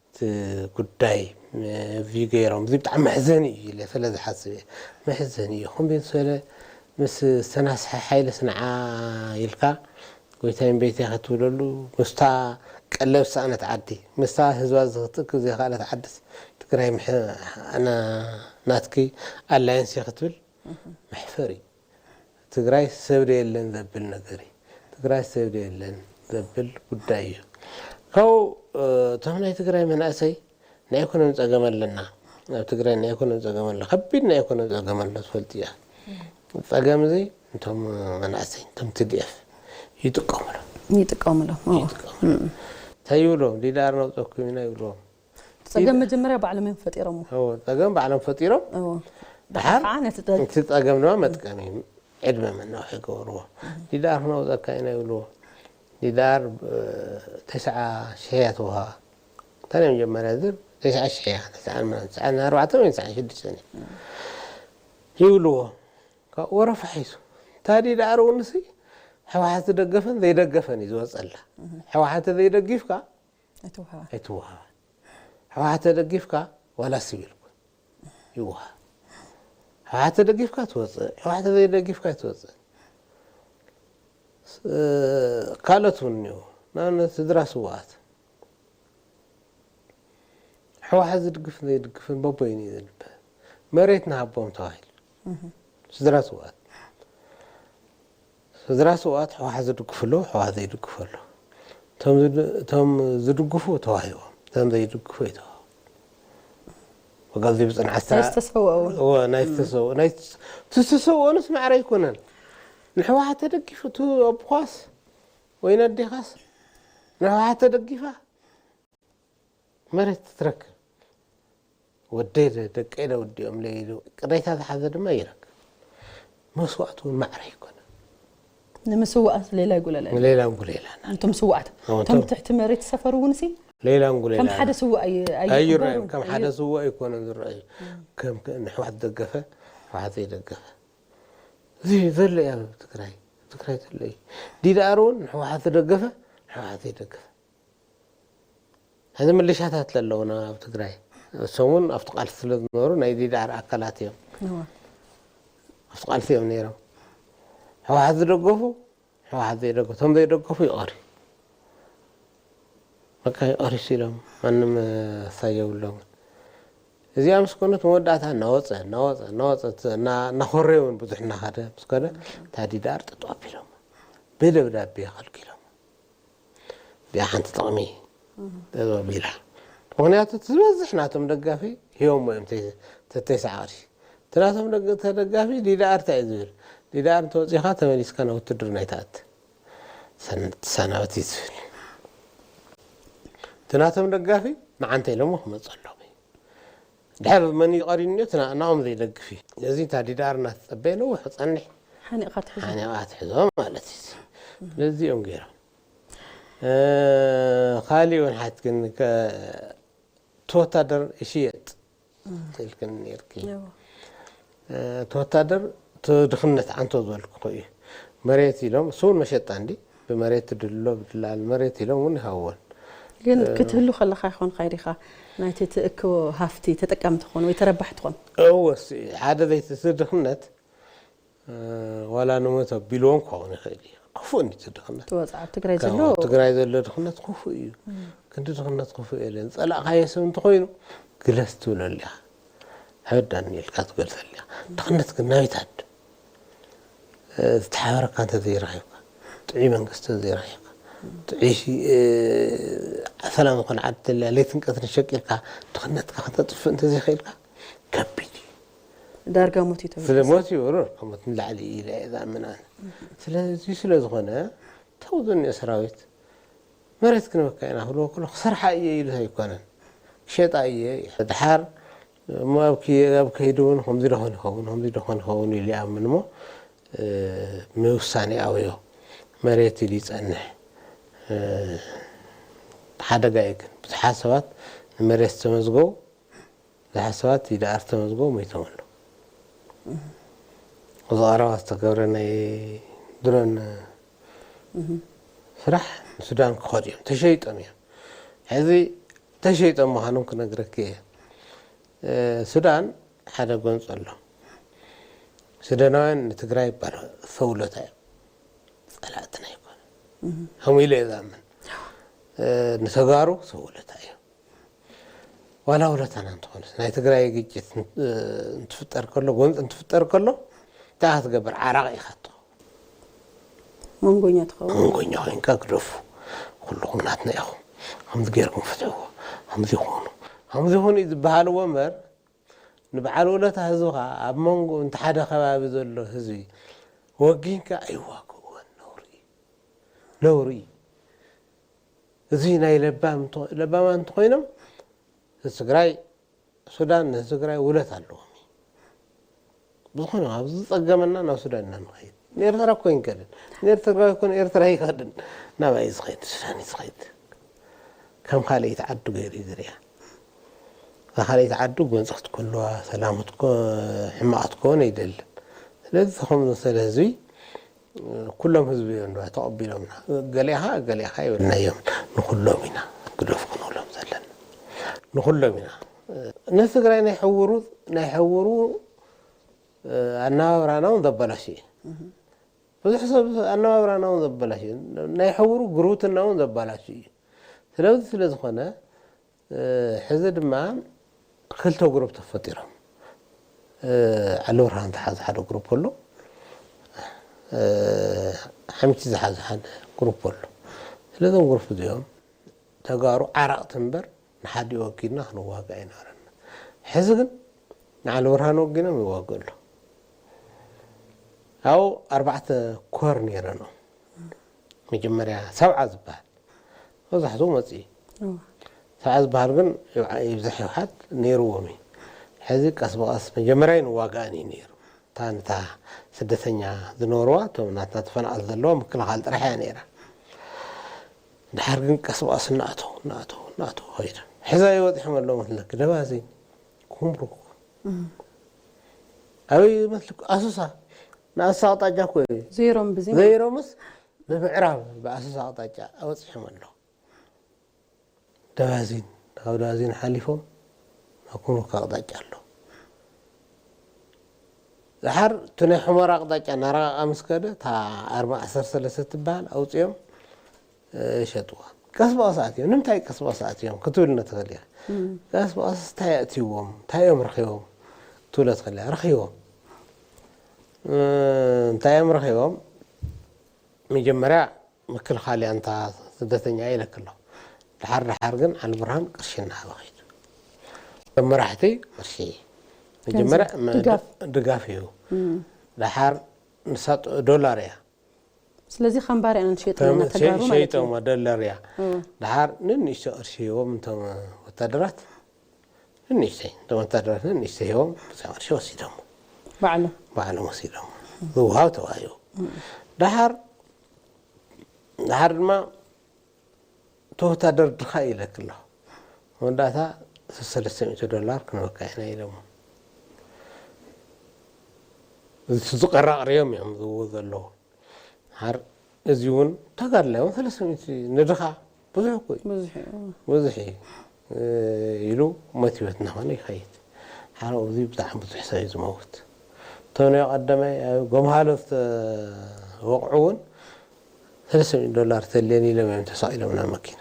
እቲ ጉዳይ፣ እ፣ እዚ ገይሮም፣ እዚ ብጣዕሚ መሕዘኒ እዩ ኢለ ስለ ዝሓስብ እየ። መሕዘኒ እዩ። ከምዚ ዝበለ ምስ ዝተናስሐ ሓይልስ ንዓ ኢልካ ጎይታይ እምበይተይ ክትብለሉ፣ ምስታ ቀለብ ዝሰኣነት ዓዲ፣ ምስታ ህዝባ ክትእክብ ዘይከኣለት ዓድስ ትግራይ ምሕ-፣ ኣና-፣ ናትኪ ኣላየንስ እየ ክትብል መሕፈሪ እዩ። ትግራይ ሰብ ዶ የለን ዘብል ነገር እዩ። ትግራይ ሰብ ዶ የለን፣ ዘብል ጉዳይ እዩ። ካብኡ እቶም ናይ ትግራይ መናእሰይ ናይ ኢኮኖሚ ፀገም ኣለና፣ ኣብ ትግራይ ናይ ኢኮኖሚ ፀገም ኣሎ፣ ከቢድ ናይ ኢኮኖሚ ፀገም ኣሎ ትፈልጥ እያ። ፀገም እዚ እቶም መናእሰይ እቶም ቲ ዲ ኤፍ ይጥቀምሎም። ይጥቀምሎም። እንታይ ይብሎም? ዲዳር ነውፀኩም ኢና ይብልዎም። ፀገም መጀመርያ ባዕሎም እዮም ፈጢሮም። ፀገም ባዕሎም ፈጢሮም። እዎ። ድሓር ከዓ ነቲ እቲ ፀገም ድማ መጥቀሚ ዕድመ መናውሒ ይገብርዎ። ዲዳር ክነውፀካ ኢና ይብልዎ። ዲዳር ተስዓ ሽሕ እያ ትወሃባ። እንታይ ናይ መጀመርያ ዝር ተስዓ ሽሕ እያ። ተስዓን ኣርባዕተን ወይ ተስዓን ሽዱሽተን እያ ይብልዎ። ካብ ወረፋ ሒዙ እታ ዲዳር እውን ንሲ ህወሓት ዝደገፈን ዘይደገፈን እዩ ዝወፀላ። ህወሓት ዘይደጊፍካ ኣይትወሃባ። ኣይትወሃባን። ህወሓት ተደጊፍካ ዋላ ስቪል ኩን ይወሃብ። ህወሓት ተደጊፍካ ትወፅእ፣ ህወሓት ዘይደጊፍካ ኣይትወፅእ። ካልኦት እውን እኒኦ። ንኣብነት ስድራ ስዋኣት ህወሓት ዝድግፍን ዘይድግፍን በቦይኑ እዩ ዝልበ። መሬት ንሃቦም ተባሂሉ ስድራ ስውኣት ስድራ ስውኣት ሕወሓት ዝድግፉ ኣለዉ፣ ሕወሓት ዘይድግፉ ኣለዉ። እቶም ዝድ- እቶም ዝድግፉ ተዋሂቦም፣ እቶም ዘይድግፉ ኣይተዋህቡ። ወጋዚ ብፅንዓት ስራ- ዝተሰወኡ እውን። እወ፣ ናይ ዝተሰወ ናይ ዝተሰወኡንስ ማዕረ ኣይኮነን። ንሕወሓት ተደጊፉ እቲ ኣቦኻስ ወይ ነዴኻስ ንሕወሓት ተደጊፋ መሬት ትረክብ። ወደይ ደ- ደቀይ ደ ወዲኦም ለይሉ ቅሬታ ዝሓዘ ድማ ይረክብ። መስዋእቲ እውን ማዕረ ኣይኮነ። ንምስዋእስ ሌላ ይጉለለ። ሌላ እንጉሌላና እንቶም ስዋእት እዎ፣ እቶም እቶም- ትሕቲ መሬት ዝሰፈሩ እውን ሲ ሌላ እንጉሌላ ከም ሓደ ስዋእ ኣይ- ኣይቁበሩን። ኣይረኣዩን። ከም ሓደ ስዋ ኣይኮነን ዝረኣዩ። ከም ከ- ንሕወሓት ደገፈ፣ ሕወሓት ዘይደገፈ እዚ ዘሎ እያ ኣብ ትግራይ። ትግራይ ዘሎ እዩ። ዲዳር እውን ንሕወሓት ዝደገፈ፣ ንሕወሓት ዘይደገፈ። ሕዚ ምልሻታት ዘለውና ኣብ ትግራይ እሶም እውን ኣብቲ ቃልሲ ስለ ዝነበሩ ናይ ዲዳር ኣካላት እዮም። እዎ። ኣብቲ ቃልሲ እዮም ነይሮም። ሕወሓት ዝደገፉ ሕወሓት ዘይደገፉ፣ እቶም ዘይደገፉ ይቐርዩ። በቃ ይቐርዩ ኢሎም ማንም ሳይ የብሎም። እዚኣ ምስ ኮነት መወዳእታ እናወፀ እናወፀ እናወፀ እቲ እና- እናኾረየ እውን ብዙሕ እናኸደ ምስ ከደ እታ ዲዳር ጥጦ ኣቢሎም ብደብዳቤ ከልኪሎም እዚኣ ሓንቲ ጥቕሚ ጠበብ ኢላ። ምክንያቱ እቲ ዝበዝሕ ናቶም ደጋፊ ሂቦሞ እዮም ተተስዓ ቅርሺ። እቲ ናቶም ደግ- ተደጋፊ ዲዳር እንታይ እዩ ዝብል? ዲዳር እንተወፂኻ ተመሊስካ ናብ ውትድርና ኣይትኣት ሰን- ትሰናበት እዩ ዝብል። እቲ ናቶም ደጋፊ ንዓንተ ኢሎሞ ክመፀሎም እዩ። ድሕር መን እዩ ቀሪኑ እቲ ናኦም ዘይደግፍ እዩ። ስለዚ እታ ዲዳር እናተፀበየ ነዊሕ ክፀንሕ ሓኒቕካ ትሕዞ። ሓኒቓ ትሕዞ ማለት እዩ። ስለዚ እዮም ገይሮም። እ፣ ካሊእ እውን ሓትክን ከ- እቲ ወታደር ይሽየጥ ኢልክን ነርኪ። እዎ። እ፣ እቲ ወታደር እቲ ድኽነት ዓንቶ ዝበልኩ እዩ። መሬት ኢሎም እሱ እውን መሸጣ እንዲ ብመሬት ትድሎ ብድላል መሬት ኢሎም እውን ይሃወን። ግን ክትህሉ ከለኻ ይኾን ካይዲኻ ናይቲ ትእክቦ ሃፍቲ ተጠቃሚ ትኾን ወይ ተረባሕ ትኾን? እወ፣ እሱ ሓደ ዘይትስር ድኽነት እ፣ ዋላ ንሞት ኣቢልዎም ክኸውን ይኽእል እዩ። ክፉእ እንዲ ትድኽነት ትወፅእ ኣብ ትግራይ ካብ ዘሎ ኣብ ትግራይ ዘሎ ድኽነት ክፉእ እዩ። ክንዲ ድኽነት ክፉእ የለን። ዝፀላእካዮ ሰብ እንተኾይኑ ግለስ ትብለሉ ኢኻ። ኣይወዳእን ኢልካ ትገልፀሉ ኢኻ። ድኽነት ግን ናበይ ትሃድም? እ፣ ዝተሓበረካ እንተዘይረኺብካ፣ ጥዑይ መንግስቲ እንተዘይረኺብካ፣ ጥዑይ ሲ- እ፣ ሰላም ዝኾነ ዓዲ ተልያ ለይትን ቀትርን ሸቂልካ ድኽነትካ ከተጥፍእ እንተዘይኽእልካ ከቢድ እዩ። ዳርጋ ሞት እዩ ተበጊሱ። ስለ ሞት ይብሉ ከሞት ንላዕሊ ኢለ እየ ዝኣምን ኣነ። ስለዚ ስለ ዝኾነ ተው ዝኒኦ ሰራዊት መሬት ክንበካ ኢና ክብልዎ ከሎ ክሰርሓ እየ ኢሉ ኣይኮነን ክሸጣ እየ። ድሓር እሞ ኣብ ክየ- ኣብ ከይዲ እውን ከምዚ ደኾን ይኸውን ከምዚ ደኾን ይኸውን ኢሉ ይኣምን እሞ እ፣ ምውሳኔ ኣውዮ መሬት ኢሉ ይጸንሕ። እ፣ ሓደጋ እዩ ግን ብዙሓት ሰባት ንመሬት ዝተመዝገቡ ብዙሓት ሰባት ይደኣር ዝተመዝገቡ ሞይቶም ኣለዉ። እዚ ቀረባ ዝተገብረ ናይ ድሮን ስራሕ ንሱዳን ክኸዱ እዮም ተሸይጦም እዮም። ሕዚ ተሸይጦም ምዃኖም ክነግረኪ እየ። እ፣ ሱዳን ሓደ ጎንፂ ኣሎ። ሱዳናውያን ንትግራይ ይባል ሰውለታ እዮም። ፀላእትና ይኮኑ ከምኡ ኢለ እየ ዝኣምን። እ፣ ንተጋሩ ሰውለታ እዮም። ዋላ ውለታና እንተኾነስ ናይ ትግራይ ግጭት እ፣ እንትፍጠር ከሎ ጎንፂ እንትፍጠር ከሎ እንታይ ክትገብር ዓራቕ ኢኻ ትኸውን። መንጎኛ ትኸውን። መንጎኛ ኮይንካ ግደፉ። ኩልኹም ናትና ኢኹም፣ ከምዚ ገይርኩም ፍትሕዎ፣ ከምዚ ይኹኑ፣ ከምዚ ይኹኑ እዩ ዝበሃልዎ እምበር፣ ንበዓል ውለታ ህዝብኻ ኣብ መንጎ እንተ ሓደ ከባቢ ዘሎ ህዝቢ ወጊንካ ኣይዋግእዎን። ነውሪ እዩ። ነውሪ እዩ። እዚ ናይ ለባም እንተ-፣ ለባማት እንተኾይኖም፣ እዚ ትግራይ ሱዳን ንትግራይ ውለት ኣለዎም። ብዝኾነ፣ ኣብ ዝጸገመና ናብ ሱዳን ኢና ንኸይድ። ንኤርትራ እኮ ኣይንከድን። ንኤርትራ እኮ ንኤርትራ ኣይኸድን። ናባይ ዝኸይድ፣ ሱዳን እዩ ዝኸይድ። ከም ካልኣይቲ ዓዱ ገይሩ እዩ ዝሪኣ። እዛ ካልኣይቲ ዓዱ ጎንፂ ክትክልዋ፣ ሰላም ክትኮ-፣ ሕማቕ ክትከውን ኣይደልን። ስለዚ ከም ዝመሰለ ህዝቢ፣ ኩሎም ህዝቢ እዮም ድማ ተቐቢሎምና። ገሊኻ፣ ገሊኻ ይብልናዮም። ንኹሎም ኢና ግደፉ ክንብሎም ዘለና። ንኹሎም ኢና። ንትግራይ ናይ ሕውሩ፣ ናይ ሕውሩ ኣነባብራና እውን ዘበላሹ እዩ። ብዙሕ ሰብ ኣነባብራና እውን ዘበላሹ እዩ። ናይ ሕውሩ ጉርብትና እውን ዘበላሹ እዩ። ስለዚ ስለ ዝኾነ፣ እ፣ ሕዚ ድማ ክልተ ግሩፕ ተፈጢሮም። እ፣ ዓሊ ብርሃን ዝሓዘ ሓደ ግሩፕ ኣሎ። እ፣ ሓምቲ ዝሓዘ ሓደ ግሩፕ ኣሎ። ስለዞም ግሩፕ እዚኦም ተጋሩ ዓረቕቲ እምበር ንሓዲ ወኪልና ክንዋጋእ ኣይነበረና። ሕዚ ግን ንዓሊ ብርሃን ወጊኖም ይዋግኡ ኣለዉ። ኣብኡ ኣርባዕተ ኮር ነይረኖም። መጀመርያ ሰብዓ ዝበሃል መብዛሕትኡ መፅኡ እዩ። እዋ። ሰብዓ ዝበሃል ግን ይብዓ-፣ ይብዛሕ ይውሓድ ነይርዎም እዩ። ሕዚ ቀስ ብቐስ መጀመርያ ንዋጋእን እዩ ነይሩ። እታ ነታ ስደተኛ ዝነበርዋ፣ እቶም ናትና ተፈናቐል ዘለዋ ምክልኻል ጥራሕ እያ ነይራ። ድሓር ግን ቀስ ብቐስ እናኣተው፣ እናኣተው፣ እናኣተው ኸይዱ። ሕዚ ኣይወፂሖም ኣለዉ መስለኪ፣ ደባዚን፣ ኩምሩክ። እም። ኣበይ መስለኪ? ኣሶሳ። ንኣሶሳ ኣቕጣጫ እኮ እዩ። ዘይሮም ብዚ ዘይሮምስ ብምዕራብ ብኣሶሳ ኣቕጣጫ ኣወፂሖም ኣለዉ። ደባዚን፣ ካብ ደባዚን ሓሊፎም ናብ ኩምሩክ ኣቕጣጫ ኣሎ። ድሓር እቲ ናይ ሑመራ ኣቕጣጫ እናረቐቐ ምስ ከደ፣ እታ ኣርማ ዓሰርተ ሰለስተ ትበሃል ኣውፂኦም፣ እ፣ ሸጥዋ። ቀስ ብቐስ ኣትዮም። ንምንታይ ቀስ ብቐስ ኣትዮም ክትብልኒ ትኽእል ኢኻ። እም። ቀስ ብቐስ እንታይ ኣእትይዎም፣ እንታይ እዮም ረኺቦም ክትብሎ ትኽእል ኢኻ። ረኺቦም። እ፣ እንታይ እዮም ረኺቦም? መጀመርያ ምክልኻል እያ፣ እንታ ስደተኛ ኢለኪ ኣለኹ። ድሓር ድሓር ግን ዓሊ ብርሃን ቅርሺ እናሃበ ኸይዱ። እቶም መራሕቲ ቅርሺ መጀመርያ ገንዘብ፣ መ-፣ ድጋፍ። ድጋፍ እዩ። እም። ድሓር ንሳ ጥ-፣ ዶላር እያ። ስለዚ ከም ባርያ ኢና ንሸይጥ ተም-፣ ኣለና ተጋሩ ሸ-፣ ማለት እዩ። ሸይጦም ዶላር እያ። እዎ። ድሓር ንንእሽቶ ቅርሺ ሂቦም እቶም ወታደራት ንንእሽተይ፣ እቶም ወታደራት ንንእሽተይ ሂቦም ብዛ ቅርሺ ወሲዶም። ባዕሎም። ባዕሎም ወሲዶም። ዝወሃብ ተዋሂቡ። እም። ድሓር፣ ድሓር ድማ እቲ ወታደር ድኻ ኢለኪ ኣለኹ። መወዳእታ ሰለስተ ሚእቲ ዶላር ክንበካ ኢና ኢሎሞ። እዚ ዝቀራቕርዮም እዮም ዝብሉ ዘለዉ። ድሓር እዚ እውን ተጋድላይ እውን ሰለስተ ሚእቲ ንድኻ ብዙሕ እኮ እዩ። ብዙሕ እዩ። ብዙሕ እዩ፣ እ፣ ኢሉ ሞቲቬት እናኾነ ይኸይድ። ድሓር ኣብዚ ብጣዕሚ ብዙሕ ሰብ እዩ ዝመውት። እቶም ናይ ቀዳማይ ኣብ ጎምሃሎ ዝተወቕዑ እውን ሰለስተ ሚእቲ ዶላር ተልየኒ ኢሎም እዮም ተሳቒሎም ናብ መኪና።